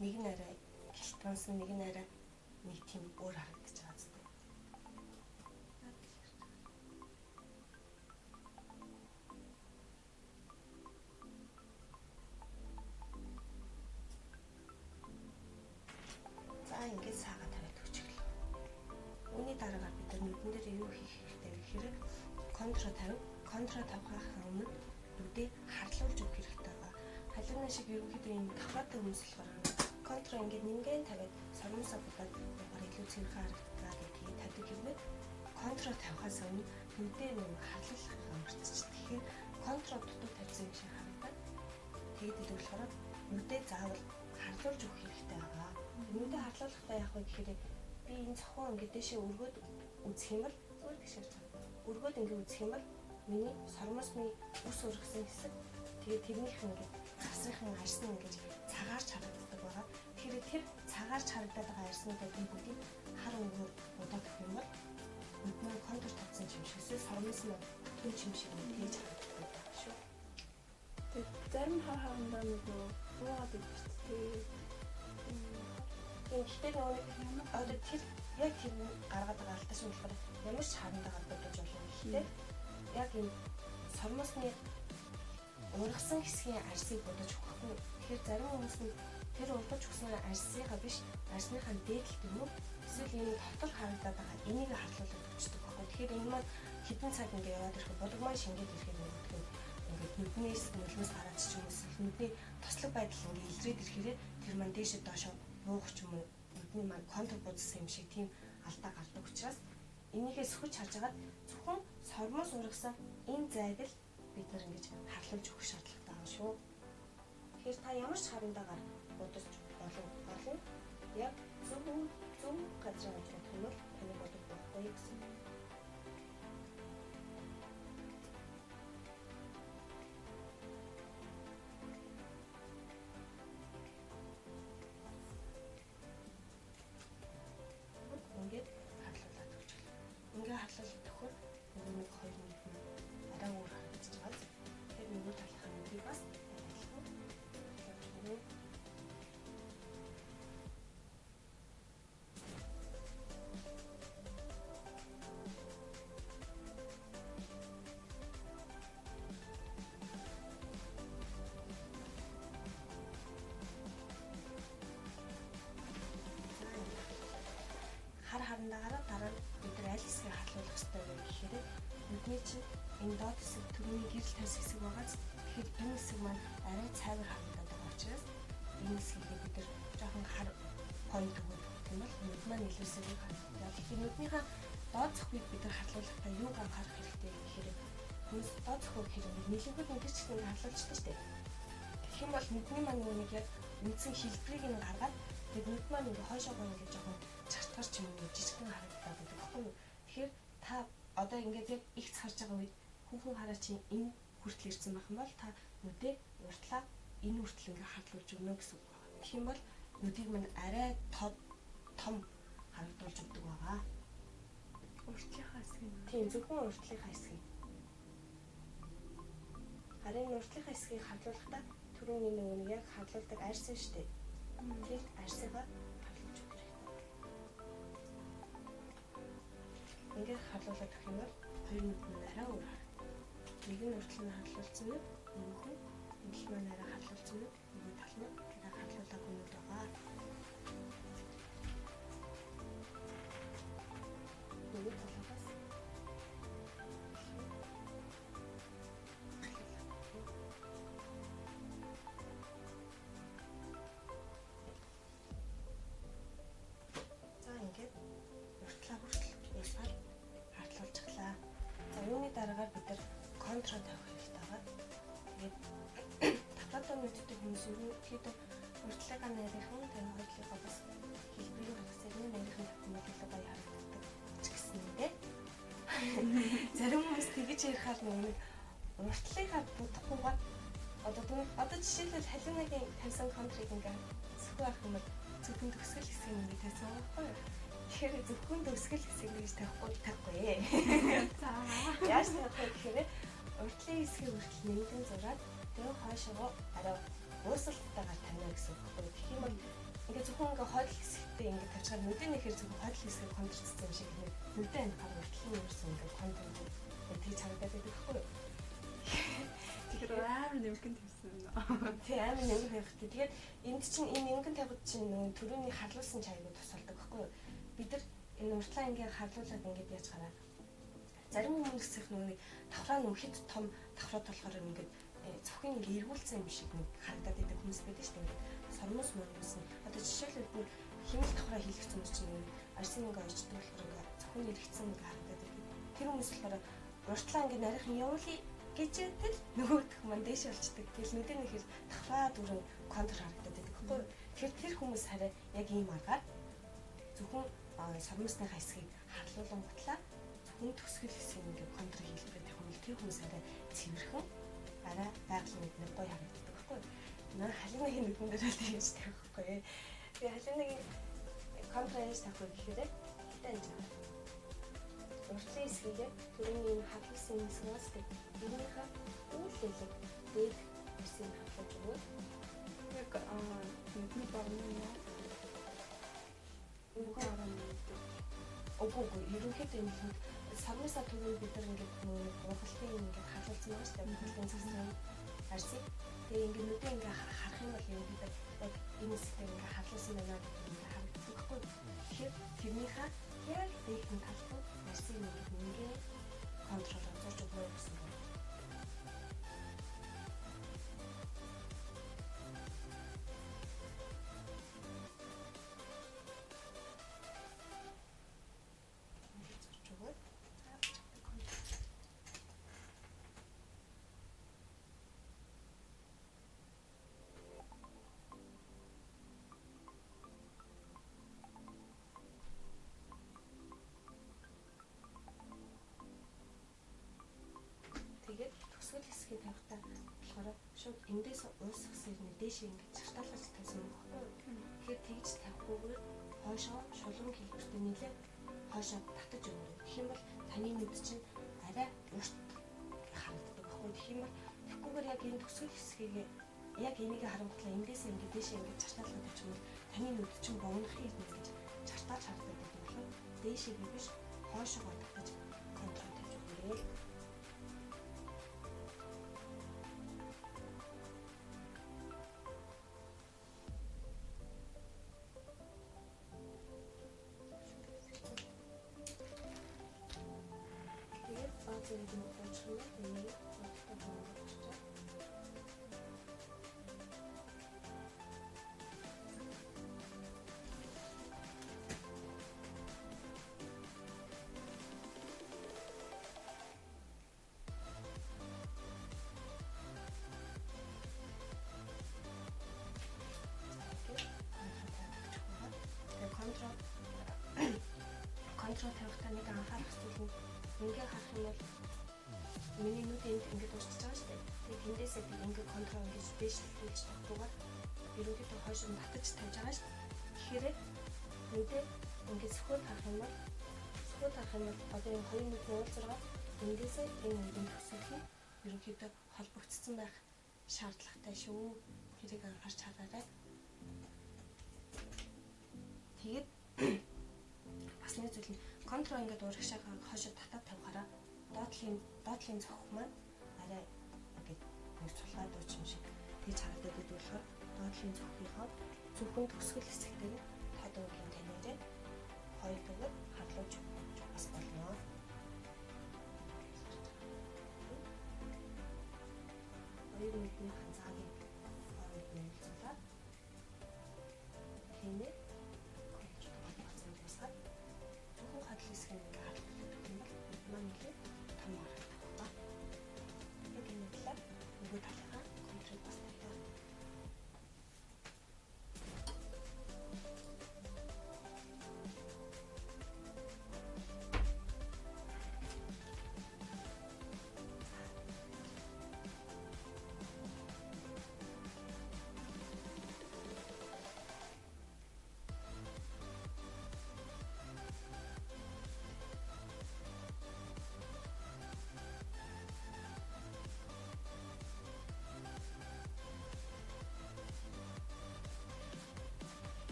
A: нэг нь арай гэлтгансан, нэг нь арай нэг тийм өөр харагдаж байгаа зү. За ингээд саага тавиад өгчихлөө. Үүний дараагаар бид нар нүдэн дээр юу хийх хэрэгтэй вэ гэхээр контра тавь. Контра тавихаас өмнө нүдээ харлуулж өгөх хэрэгтэй байгаа. Халуунаа шиг ерөнхийдөө ийм давхраатай хүмүүс болохоор контра ингээд нэмгэн тавиад сормосоо будаад явахаар илүү цэвэрхэн харагддаг гэдгийг тавьдаг хэрнээ контра тавихаас өмнө нүдээ нэг харлуулах мартчих. Тэгэхээр контра дутуу тавьсан юм шиг харагдаад тэгээд илүү болохоор нүдээ заавал харлуулж өгөх хэрэгтэй байгаа. Нүдээ харлуулахдаа яах вэ гэхээр би энэ цохон ингээд дэшээ өргөөд үзэх юм бол зүгээр тийш харж байгаа. Өргөөд ингээд үзэх юм бол миний сормосны ус ургасан хэсэг тэгээд тэрнийх ингээд завсрынхан арьсан ингэж цагаарч харагддаг байгаа. Тэгэхээр тэр цагаарч харагдаад байгаа арьснуудаа би бүгдийг хар өнгөөр будаад өгөх юм бол нүд маань контур тавьсан юм шиг эсвэл сормос маань бүтэн юм шиг тэгж харагддаг байх шүү.
B: Тэгээд зарим хар харандаа нөгөө буугаад идэв шүү дээ.
A: Гэхдээ нөгөө одоо тэр яг тэр гаргаад байгаа алдаа шиг болохоор ямар ч харандаагаар будаж болно. Гэхдээ яг энэ сормосны ургасан хэсгийн арьсыг будаж өгөхгүй. Тэгэхээр зарим хүмүүс нь тэр ургаж өгсөн арьсыгаа биш, арьсныхаа дээд талд юм уу эсвэл энэ дотор харагдаад байгаа энийг харлуулаад өгчдөг байхгүй. Тэгэхээр энэ маань хэдэн цаг ингээ яваад ирэхэд булаг маань шингээд ирэхэд нөгөөдөх нь ингээд нүднээс нулимс гараад ч юм уу эсвэл нүдний тослог байдал ингээ илрээд ирэхээрээ тэр маань дээшээ доошоо буух ч юм уу нүдний маань контур будсан юм шиг тийм алдаа гардаг учраас энийхээ сөхөж харж агаад зөвхөн сормоос ургасан энэ зайг л бид нар ингэж харлуулж өгөх шаардлагатай байгаа шүү. Тэгэхээр та ямар ч харандаагаар будаж болов болно. Яг зөв газраа олж бодох юм бол таны бодог байхгүй гэсэн. Ингээд харлуулад өгчихлөө. Ингээд харлуулад өгөхөөр нэг хоёр нүд нь арай өөр харагдаж байгаа. Тэгэхээр нөгөө талынхаа нүдийг бас адилхан харлуулж өгнө. Хар харандаагаараа дараа нь бид нар аль хэсгийг харлуулах ёстой вэ гэхээр Нүдний чинь энэ доод хэсэг төрний гэрэл тавьсан хэсэг байгаа ч тэгэхээр энэ хэсэг маань арай цайвар харагдаад байгаа учраас энэ хэсгийг бид нар жоохон хар point өгөөд тийм бол нүд маань илүү сэрэг харагдана. Тэгэхээр нүднийхээ доод цохгийг бид нар харлуулахдаа юуг анхаарах хэрэгтэй гэхээр хүмүүс доод цохог гэхээр нэлэнгүй ингэж ч нэг харлуулчихдаг шүү дээ. Тэгэх юм бол нүдний маань нэг яг үндсэн хэлбэрийг нь гаргаад тэгээд нүд маань ингээ хойшоогоо ингээ жоохон чартгар ч юм уу жижигхэн харагдаад байдаг байхгүй юу. Тэгэхээр та одоо ингээд яг их харж байгаа үед хүүхэн хараа чинь энэ хүртэл ирсэн байх юм бол та нүдээ уртлаа энэ хүртэл ингээ харлуулж өгнө гэсэн үг байна. Тэгэх юм бол нүдийг минь арай том харагдуулж өгдөг байгаа.
B: Уртлынхаа хэсгийг.
A: Тийм, зөвхөн уртлынхаа хэсгийг. Харин уртлынхаа хэсгийг харлуулахдаа түрүүний нөгөө нэг яг харлуулдаг арьсан шүү дээ. Тэр арьсыгаа харлуулж өгөх хэрэгтэй. Ингээд харлуулаад өгөх юм бол хоёр нүд нь арай өөр харагдана. Нэг нь уртл нь харлуулсан нүд, нөгөөх нь энэ маань арай харлуулсан нүд, нөгөө тал нь арай харлуулаагүй нүд байгаа. Нөгөө талаас за ингээд уртлаа хүртэл уусгаар харлуулчихлаа. За үүний дараагаар бид нар контра тавих хэрэгтэй байгаа. Тэгээд давхраатай нүдтэй хүмүүс ерөнхийдөө уртлыгаа нарийнхан тэгээ хоёрлыгаа бас хэлбэрийн гаргасан нарийнхан тавих юм бол илүү гоё харагддаг ч гэсэн нэ. Зарим хүмүүс тэгэж ярихаар нэг уртлыгаа будахгүйгээр одоо жишээлбэл Халинагийн тавьсан контрыг ингээ сөхөө авах юм бол зөвхөн төгсгөл хэсгийг ингээ тавьсан байхгүй юу? Тэгэхээр зөвхөн төгсгөл хэсгийг гэж тавихгүй.
B: За.
A: Яаж тавих вэ гэхээр уртлын хэсгийг хүртэл нэмгэн зураад тэгээ хойшоогоо арай уусалтайгаар тавина гэсэн үг байхгүй юу? Тэгэх юм бол ингээ зөвхөн ингээ хойдол хэсэгтээ ингээ тавьчихаар нүдэн нэхэр зөвхөн хойдол хэсгийг контрцсан юм шиг нэг нүдэн анхаар уртлын юусэн ингээ контр тэгж харагдаад байдаг байхгүй юу?
B: Тэгэхээр амар нэмгэн тавьсан юм аа.
A: Тий, амар нэмгэн тавих хэрэгтэй. Тэгээд энд чинь энэ нэмгэн тавихад чинь нөгөө түрүүний харлуулсан чайгуу тусалдаг байхгүй юу? Бид нар энэ уртлаа ингээ харлуулаад ингээд яаж хараа. Зарим хүмүүсийнх нөгөө нэг давхраа нөгөө хит том давхраад болохоор ингээд цохин ингээ эргүүлсэн юм шиг нэг харагдаад байдаг хүмүүс байдаг шүү дээ. Ингээд сормоос мормоос нь одоо жишээлбэл нэг химэл давхраа хийлгэх хүмүүс чинь нөгөө арсын ингээ ойчдөг болохоор ингээ цохин эргэцсэн ингээ харагдаад байдаг. Тэр хүмүүс болохоор уртлаа ингээ нарийнхан явуулъя гэж тэл нөгөөх маань дээш болчдөг. Тэгэл нүдэн нэхэр давхраа дүрэн контр харагдаад байдаг байхгүй юу? Тэгэхээр тэр хүмүүс хараа яг ийм аргаар зөвхөн сормосныхаа хэсгийг харлуулангутлаа зөвхөн төгсгөл хэсгийг ингээ контр хэлбэрээр тавих юм бол тэр хүмүүс арай цэвэрхэн арай байгалийн нүднэр гоё харагддаг байхгүй юу? Наа Халинагийн нүдэн дээр л тэгж тавихгүй. Тэгээ Халинагийн контр яаж тавих вэ гэхээр хитэн жаа. Уртлын хэсгийг түрүүний энэ харлуулсан хэсгээс тэрнийхээ үйл хэлэг дээд хэсгийг харлуулж өгөөд
B: яг нүдний борны юм. Үгүй арай.
A: Үгүй ерөнхийдөө энэ нэг сарнасаа түрүүн бид нар ингээд нөгөө ургалтын ингээд харлуулсан байгаа шүү дээ. Ургалтын цэцлэг арсыг. Тэгээ ингээд нүдээ ингээд харах юм бол ерөнхийдөө яг энэ хэсгээр ингээд харлуулсан байна гэдэг ингээд харагдах байхгүй. Тэгэхээр тэрнийхээ яг дээхэн талд нь арсыг ингээд нэмгээ контролоор зурж өгнө гэсэн үг. Тэгээд төгсгөл хэсгийг тавихтаа болохоор шууд эндээс уусах сэрнэ дээшээ ингэж чартаалгаж тавьсан юм баггүй юу? Тэгэхээр тэгж тавихгүйгээр хойшоо шулуун хэлбэртэй нэлээд хойшоо татаж өгнө. Тэгэх юм бол таны нүд чинь арай урт харагддаг баггүй. Тэгэх юм бол тэгхгүйгээр яг энэ төгсгөл хэсгийг яг энийг харангутлаа эндээс ингэж дээшээ ингэж чартаалгаж тавьчих юм бол таны нүд чинь богинохын ирнэ гэж чартаалж харагддаг болохоор дээшээгээ биш хойшоогоо татаж контрол тавьж өгнө. Ингээд юм уучих юм бол энийг бодолтой болгочих. Контрол тавихтаа нэг анхаарах зүйл нь ингээ харах юм бол миний нүд энд ингээд уурчиж байгаа шүү дээ. Тэгээд тэндээсээ би ингээ контрол ингэж дээшлүүлж татгүйгээр ерөнхийдөө хойш нь татаж тавьж байгаа шүү дээ. Тэгэхээр нүдээ ингээд сөхөөд харах юм бол одоо энэ хоёр нүдний уулзраа эндээсээ энэ нүдийн төгсгөл нь ерөнхийдөө холбогдсон байх шаардлагатай шүү. Тэрийг анхаарч хараарай. Тэгээд бас нэг зүйл нь контрол ингээд урагшаага хойшоо татаад тавихаараа доотлын цохих маань арай ингээд нэг сулгаад дууч юм шиг тэгж харагдаад байдаг болохоор доотлын цохихоо зөвхөн төгсгөл хэсэгтээ нь тод өнгийн танаарэ хоёр дүүгээр харлууж бас болно. Хоёр нүдний ханзаагийн хооронд нь уулзуулаад тэнэ зөвхөн хадал хэсэг нь ингээ харлуулаад өгөх юм бол нүд маань нэлээд том харагдах байна. Яг энэ талаар нөгөө талынхаа контрол бас тавья.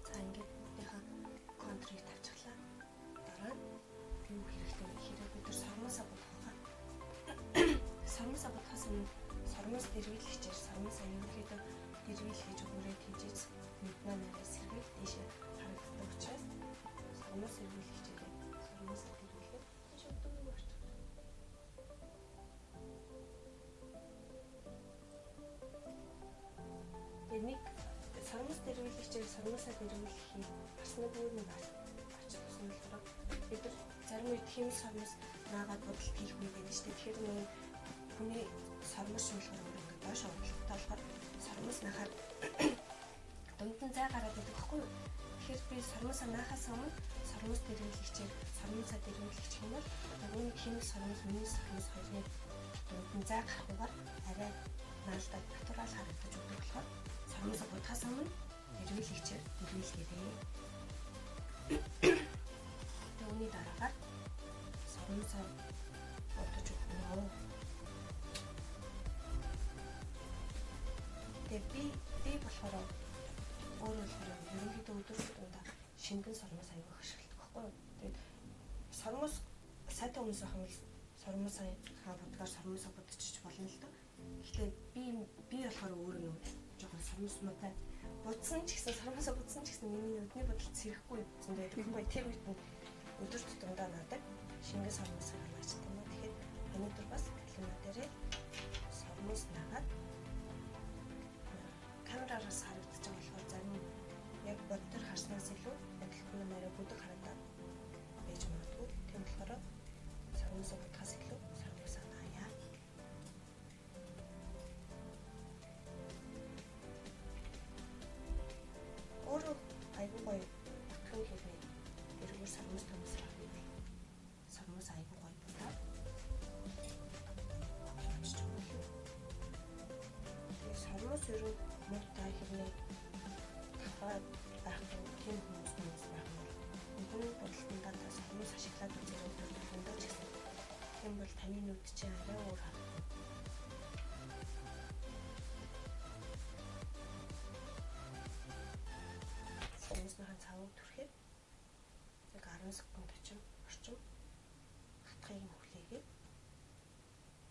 A: За ингээд бүгдийнхээ контрыг тавьчихлаа. Дараа нь юу хэрэгтэй вэ гэхээр бид нар сормосоо бодох байгаа. Сормосоо бодохоос өмнө сормос дэрвэлэгчээр сормосоо ерөнхийдөө дэрвэл хийж өгөөрэй тийжээс нүд маань арай сэргээл дээшээ харагддаг учраас сормос дэрвэлэгчээрээ сормос дэрвэлээ шүтдэг юм орчих. Тэгээ нэг сормос дэрвэлэгчээр сормосоо дэрвэлэхийг бас нэг өөр нэг ач тусна болохоор бид нар зарим үед хиймэл сормос наагаад бодолт хийх үе байдаг шүү дээ. Тэгэхээр нэг хүний сормос шуулгаар өөр ингээд доош унталтай болохоор сормос наахаар дунд нь зай гараад байдаг байхгүй юу? Тэгэхээр би сормосоо наахаас өмнө сормос дэрвэлэгчээр сормосоо дэрвэлэгч юм бол нөгөө нэг хиймэл сормос миний сормос хоёрын дунд нь зай гарахгүйгээр арай наалдаад натурал харагдаж өгдөг болохоор сормосоо бодохоос өмнө дэрвэлэгчээр дэрвэлгээрэй. Тэгээ үүний дараагаар сормосоо бодож өгнө. Тэгээ би болохоор өөрөө болохоор ерөнхийдөө өдөр тутамдаа шингэн сормос аягүй их ашигладаг байхгүй юу? Тэгээд сормос сайтай хүмүүс байх юм бол сормосоо будгаар сормосоо будчих болно л доо. Гэхдээ би болохоор өөрөө нөө жоохон сормос муутай будсан ч гэсэн сормосоо будсан ч гэсэн миний нүдний бодол цэрэхгүй зөндөө байдаг байхгүй. Тэр үед нь өдөр тутамдаа надад шингэн сормосоо ханаачдаг юм уу. Тэгэхээр өнөөдөр бас клима дээрээ сормос наагаад камерараас харагдаж байгаа болохоор зарим яг бод дээр харснаас илүү бодлох нь арай бүдэг харагдаад байж магадгүй. Тийм болохоор сормосоо будахаас илүү сормосоо наая. Өөрөө айгүй Ялгаа байхгүй тийм хүмүүс байх юм бол нүдний будалтандаа та сормуус ашиглаад үзээрэй өдөр тутамдаа ч гэсэн. Тийм бол таны нүд чинь арай өөр харагдана. Сормуусныхаа цавыг түрхэд яг 10 секунд орчим хатхыг нь хүлээгээд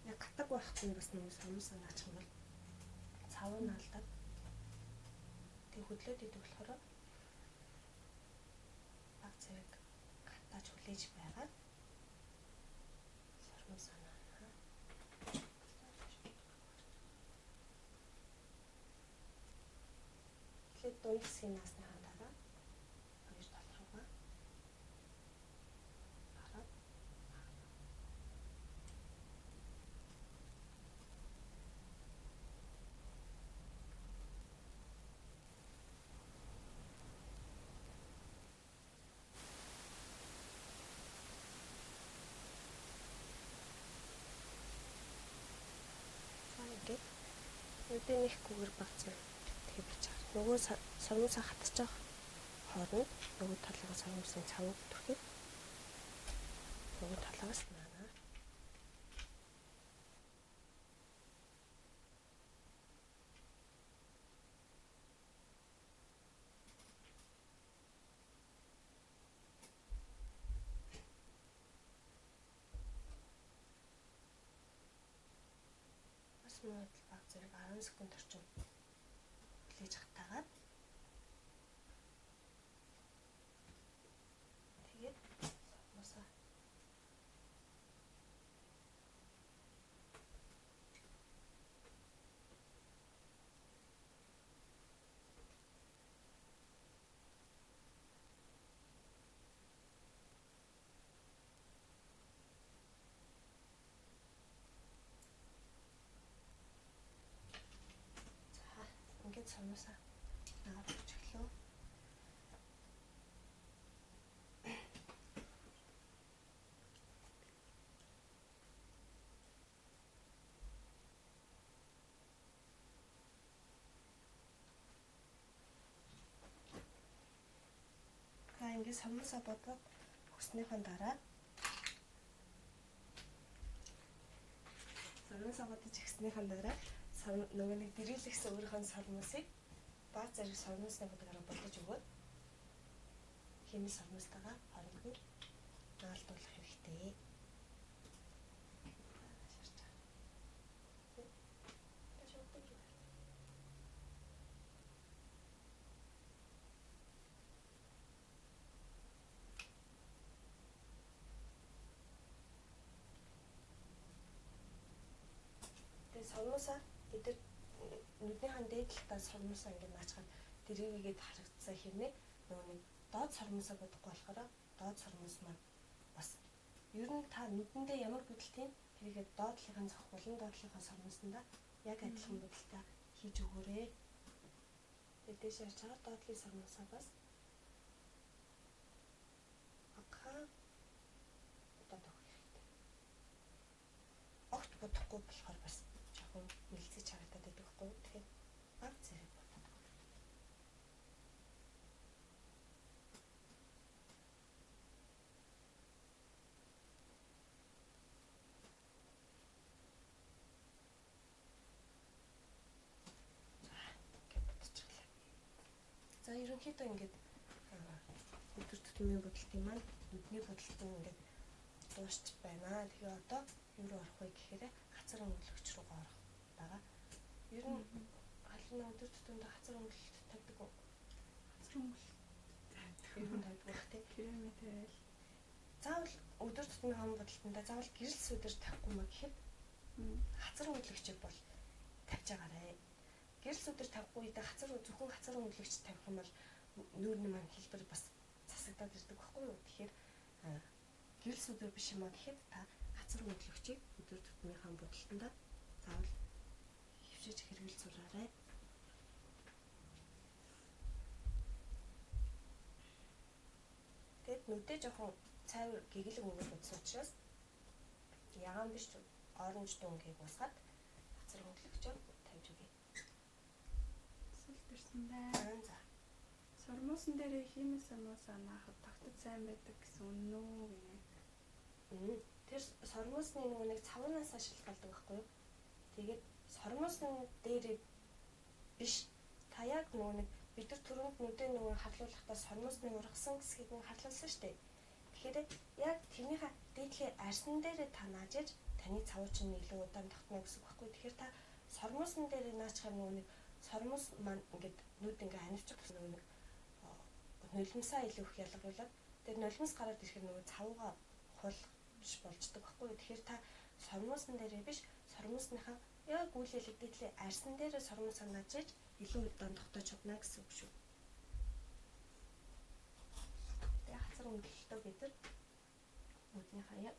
A: яг гатаг байхгүй бас нэг сормуусаа наачих юм бол цав нь алдаад тэг хөдлөөд идэг болохоор баг зэрэг гатааж хүлээж байгаа. Сормуусаа наа. Тэгэхээр дунд хэсгийн наасныхаа дараа хоёр тал руугаа гараад ингээд нүдний нэхгүйгээр баг зэрэг тэгээ бич байгаа. Нөгөө сормуусаа хатчих хооронд нөгөө талынхаа сормуусын цавыг түрхэд нөгөө талаас наана. Бас мөн адил баг зэрэг 10 секунд орчим хүлээж хатаагаад тэгээд сормуусаа ингээд сормуусаа наагаад өчлөө. За ингээд сормуусаа бодоод өгснийхэн дараа сормуусаа бодож өгснийхэн дараа нөгөө нэг дэрэлэгсэн өөрийнхөө сормуусыг баг зэрэг сормуусны бодгаараа бодож өгөөд химийн сормуустайгаа хооронд нь наалдуулах хэрэгтэй. Тэгээ сормуусаа бид нар нүднийхэн дээд талдаа сормуусаа ингээд наачхад дэрэгийгээд харагдсан хэрнээ нөгөө нэг доод сормуусаа бодохгүй болохоор доод сормуус маань бас ер нь та нүдэндээ ямар будалт юм тэрийгээ доод талынхаа зөх болон доод талынхаа сормуусандаа яг адилхан будалтаа хийж өгөөрэй. Тэгээд дээш харж байгаа доод талын сормуусаа бас агхан бодоод өгөх хэрэгтэй. Огт бодохгүй болохоор бас жоохон мэлзэж харагдаад байдаг байхгүй юу? Тэгэхээр баг зэрэг бодоод өгөх. За ингээд бодчихлаа. За ерөнхийдөө ингээд өдөр тутмын будалтын маань нүдний будалтын ингээд дуусч байна. Тэгээ одоо юу руу орох вэ гэхээр хацар өнгөлөгч рүү орох байгаа. Ер нь халуун өдөр тутамдаа хацар өнгөлөлт тавьдаг уу?
B: Хацар өнгөлөлт тавьдаг.
A: Ер нь тавьдаг байх тий.
B: Кремээ тавиал.
A: Заавал өдөр тутмын хон будалтандаа заавал гэрэл сүдэр тавихгүй маа гэхэд хацар өнгөлөгчийг бол тавьж байгаарэ. Гэрэл сүдэр тавихгүй үедээ хацар зөвхөн хацар өнгөлөгч тавих юм бол нүүрний маань хэлбэр бас засагдаад ирдэг байхгүй юу? Тэгэхээр гэрэл сүдэр биш юм а гэхэд та хацар өнгөлөгчийг өдөр тутмынхаа будалтандаа заавал хөвшиж хэрэгэл сураарай. Тэгэд нүдээ жоохон цайвар гэгэлэг өнгөөр будсан учраас ягаан биш оранж дүнгийг уусгаад хацар өнгөлөгчөөр тавьж өгье.
B: Сүлдэрсэн байна.
A: За.
B: Сормуусан дээрээ хиймэл сормуусаа наахад тогтож сайн байдаг гэсэн үнэн үү гинэ.
A: Тэр сормуусны нөгөө нэг цавнаасаа шалтгаалдаг байхгүй юу? Тэгээд сормуусны дээрээ биш, та яг нөгөө нэг бид нар түрүүнд нүдээ нөгөө харлуулахдаа сормуусны ургасан хэсгийг нь харлуулсан шүү дээ. Тэгэхээр яг тэрнийхээ дээдлийн арьсан дээрээ та нааж иж таны цавуу чинь илүү удаан тогтно гэсэн үг байхгүй. Тэгэхээр та сормуусан дээрээ наачихаар нөгөө нэг сормуус маань ингээд нүд ингээ анивчих гэсэн нөгөө нэг нулимсаа илүү их ялгаруулад тэр нулимс гараад ирэхээр нөгөө цавуугаа хулах биш болждаг байхгүй. Тэгэхээр та сормуусан дээрээ биш, сормуусныхаа яг үйл ялэг дээдлийн арьсан дээрээ сормуусаа нааж иж илүү удаан тогтоож чадна гэсэн үг шүү. Тэгээ хацар өнгөлөлтөө бид нар нүднийхээ яг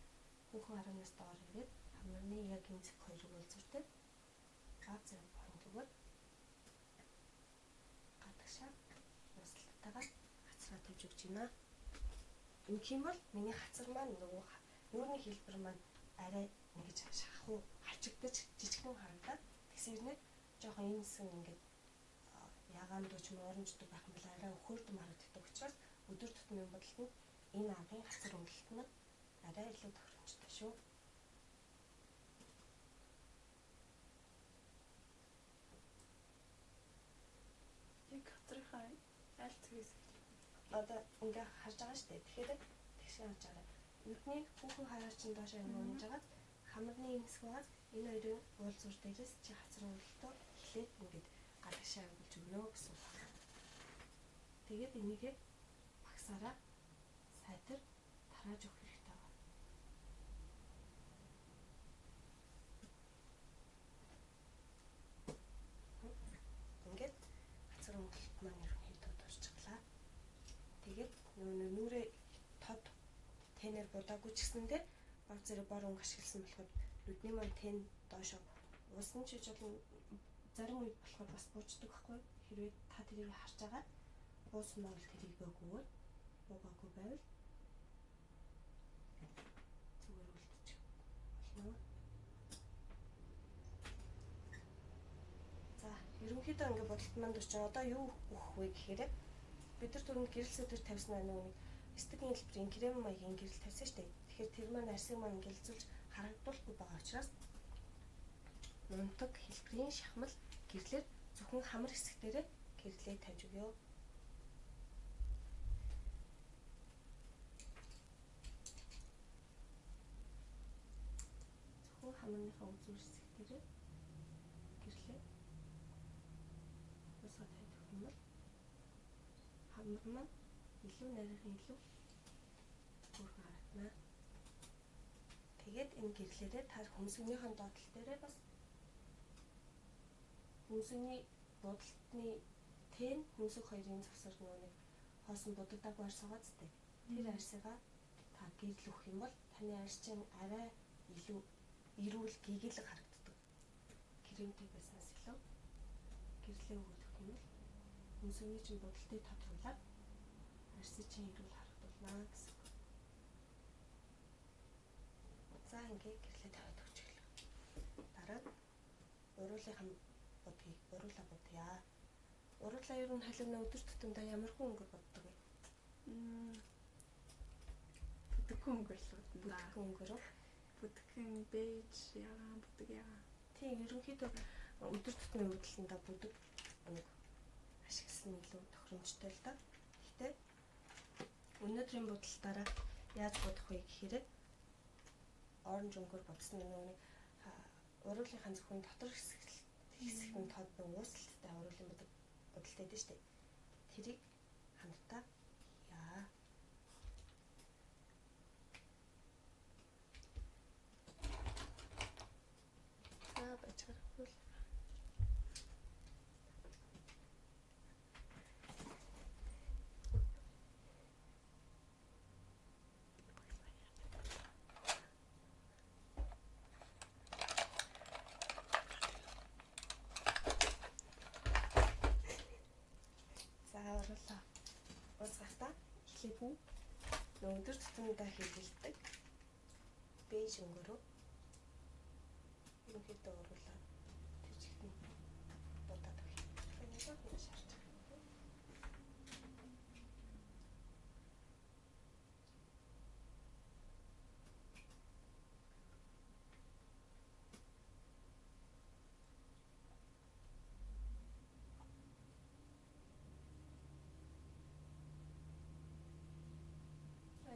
A: хүүхэн хараанаас доор ирээд хамарны яг энэ зэг хоёрыг уулзууртай гав зэрэг point өгөөд гадагшаа нусалтайгаар хацраа тавьж өгч байна. Ингэх юм бол миний хацар маань нөгөө нүүрний хэлбэр маань арай ингэж шахуу хавчигдаж жижигхэн харагдаад тэгсэрнэ жоохон энэ хэсэг ингээд ягаан дүү ч юм оранждаг байх юм бол арай өхөрдөм харагддаг учраас өдөр тутмын бодолт нь энэ аргын хацар өнгөлөлт нь арай илүү тохиромжтой шүү.
B: Яг хацрынхаа аль цэгээс
A: одоо ингээ харж байгаа шүү дээ. Тэгэхээр тэгшээ харж байгаа. Нүдний хүүхэн хараар чинь доошоо ингээ унж байгаад хамарны энэ хэсэг байгаа. Энэ хоёрын уулзуур дээрээс чи хацар өнгөлөлтөө эхлээд ингээд гадагшаа өнгөлж өгнө гэсэн үг байна. Тэгээд энийгээ багсаараа сайтар тарааж өгөх хэрэгтэй байна. Ингээд хацар өнгөлөлт маань ерөнхийдөө дуусчихлаа. Тэгээд нөгөө нүрээ тод тэнээр будаагүй ч гэсэндээ баг зэрэг бор өнгө ашигласан болохоор нүдний маань тэн доошо уусан ч гэж болно. Зарим үед болохоор бас буучдаг байхгүй. Хэрвээ та тэрийг харж агаад буусан бол тэрийг өгвөл буугаагүй байвал зүгээр үлдчих болно. За, ерөнхийдөө ингээ бодолт маань дуусч. Одоо юу өгөх вэ гэхээр бид нар түрүүнд гэрэл сэдвэр тавьсан нөгөө нэг эстгийн хэлбэрийн крем маягийн гэрэл тавьсан шүү дээ. Тэгэхээр тэр маань арьсыг маань гялзүүлж харагдуулахгүй байгаа учраас мундаг хэлбэрийн шахмал гэрлээр зөвхөн хамар хэсэг дээрээ гэрлээ тавьж өгөө. Зөвхөн хамарныхаа үзүүр хэсэг дээрээ гэрлээ усаа тавьж өгөх юм бол хамар маань илүү нарийнхан илүү хөөрхөн харагдана. Тэгээд энэ гэрлээрээ та хөмсгнийхэн доотлол дээрээ бас хөмсгний будалтны тэн хөмсөг хоёрын завсар нөгөө нэг хоосон будагдаг арьс байгаа зү. Тэр арьсыгаа та гэрэл өгөх юм бол таны арьс чинь арай илүү эрүүл гэгээлэг харагддаг. Кремтэй байснаас илүү гэрлээ өгөх юм бол хөмсгний чинь будалтыг тодруулаад арьсыг чинь эрүүл харагдуулна гэсэн. За ингээ гэрлээ тавиад өгчихлээ. Дараа нь уруулынхаа будгийг уруулаа будъя. Уруулаа ер нь халуун өдөр тутамдаа ямар хүн өнгөр боддог вэ?
B: Бүдэгхэн өнгөр л бодно.
A: Бүдэгхэн өнгөр үү?
B: Бүдэгхэн бэж, ягаан, бүдэг ягаан.
A: Тийм, ерөнхийдөө өдөр тутмын үйлдэлэндээ бүдэг өнгө ашигласан илүү тохиромжтой л да. Гэхдээ өнөөдрийн бодолтаараа яаж бодох вэ гэхээр оранж өнгөөр бодсон нэг уруулынхаа зөвхөн дотор хэсэг нь тод нэг уусалттай уруулын бодолтой байдаг шүү дээ. Тэрийг хамтдаа яа. За бачгаар хөл. За оруулаа. Уусгахдаа эхлээд нь өндөр тутамдаа хэрэглэдэг бэж өнгөрөө ерөнхийдөө оруулаад тэр чигт нь будаад өгөх. Тэгэхээр нэг шаарч байгаа.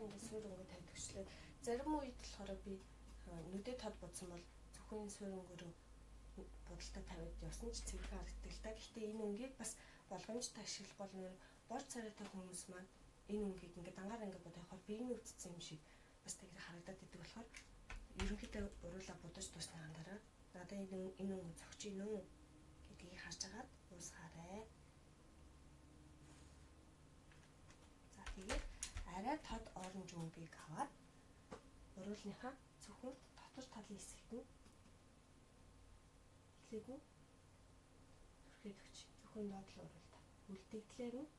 A: ингээд суур өнгө тавьд өгчлээ. Зарим үед болохоор би нүдэ тод будсан бол зөвхөн суур өнгөөрөө будалтаа тавиад явсан ч цэвэрхэн харагддаг л да. Гэхдээ энэ өнгийг бас болгоомжтой ашиглах бол нэр бор царайтай хүмүүс маань энэ өнгийг ингээд дангаар ингээд будаа явахаар биеийн өвдсөн юм шиг бас тэгэр харагдаад идэг болохоор ерөнхийдөө уруулаа будаж дуусныхаа дараа надад энэ өнгө зогч ийн үү гэдгийг харж агаад уусгаарай. За тэгээд арай тод оранж өнгийг аваад уруулныхаа зөвхөн дотор талын хэсэгт нь эхлээд нь түрхээд өгч зөвхөн доотлол уруулта. Үлдэгдлээр нь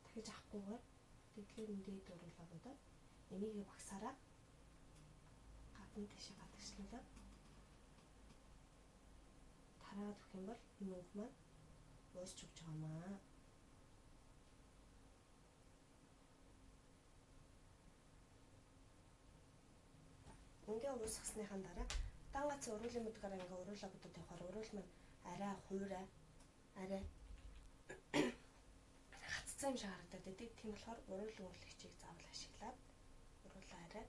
A: дахиж авахгүйгээр үлдэгдлээр нь дээд уруулаа будаад энийг багсаараа гадна тийшээ гадагшлуулаад тараагаад өгөх юм бол энэ өнгө маань уусч өгч байгаа маа. Ингээ уусгасныхаа дараа дан гац уруулын мөдгөр ингээ уруулаа будаад явахаар уруул маань арай хуурай арай хатцсан юм шиг харагдаад байдаг. Тийм болохоор уруул өнгөлөгчийг заавал ашиглаад уруулаа арай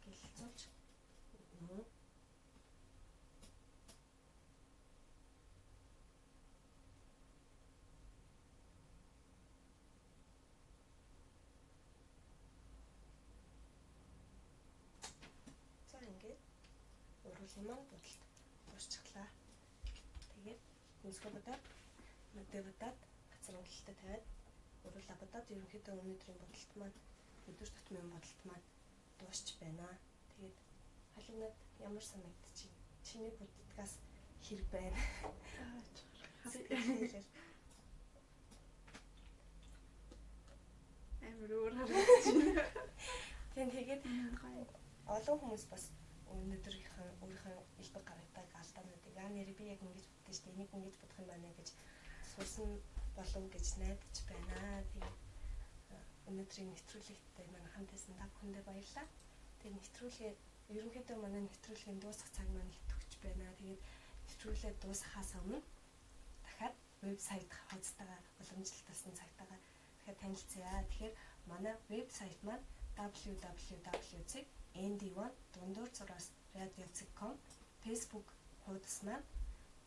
A: гэлцүүлж өгнө. За ингээд уруулын маань будалт дуусчихлаа. Тэгээд өнсгөө будаад, нүдээ будаад, газар өнгөлөлтөд тавиад уруулаа будаад ерөнхийдөө өнөөдрийн будалт маань өдөр тутмын будалт маань дуусч байна. Тэгээд халиунад ямар санагдчих? Чиний буддгаас хэрэг байна.
B: Амар өөр харагдчих.
A: Тийм тэгээд олон хүмүүс бас өнөөдрийнхөө өөрийнхөө элбэг гаргадаг алдаануудыг аа нэр би яг ингэж боддоо шүү дээ. Энийг ингэж бодох юм байна гэж сурсан болов гэж найдаж байна. Тэгээд өнөөдрийн нэвтрүүлэгтээ манай хамт байсан та бүхэндээ баярлалаа. Тэгээд нэвтрүүлгээ ерөнхийдөө манай нэвтрүүлгийн дуусах цаг маань итгэж байна. Тэгээд нэвтрүүлгээ дуусгахаас өмнө дахиад вебсайт хуудастайгаа уламжлалтсан цагтайгаа дахиад танилцъя. Тэгэхээр манай вебсайт маань www.nd1_radio.com, Facebook хуудас маань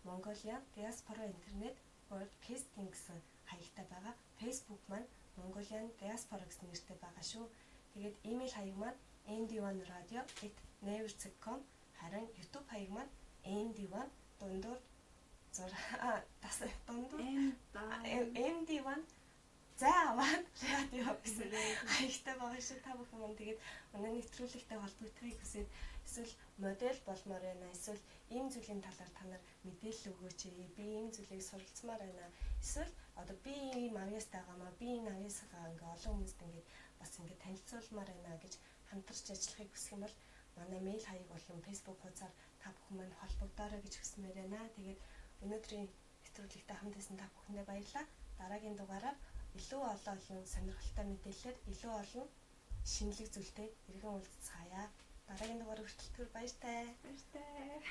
A: Mongolian Diaspora Internet Broadcasting гэсэн хаягтай байгаа. Facebook маань Mongolian Diaspora гэсэн нэртэй байгаа шүү. Тэгээд имэйл хаяг маань nd1radio@naver.com, харин YouTube хаяг маань nd1 md1 за аваад радио гэсэн хаягтай байгаа шүү. Та бүхэн маань тэгээд манай нэвтрүүлэгтэй холбогдохыг хүсээд эсвэл модель болмоор байна, эсвэл ийм зүйлийн талаар та нар мэдээлэл өгөөч, би ийм зүйлийг суралцмаар байна, эсвэл одоо би ийм авьяастай байгаамаа, би энэ авьяасгаа ингээ олон хүмүүст ингээд бас ингээ танилцуулмаар байна гэж хамтарч ажиллахыг хүсэх юм бол манай мэйл хаяг болон Facebook хуудасаар та бүхэн маань холбогдоорой гэж хүсмээр байна. Тэгээд өнөөдрийн нэвтрүүлэгтэй хамт байсан та бүхэндээ баярлалаа. Дараагийн дугаараар илүү олон сонирхолтой мэдээлэлээр илүү олон шинэлэг зүйлтэй иргэн уулзцаая. Дараагийн дугаар хүртэл түр баяртай.
B: Баяртай.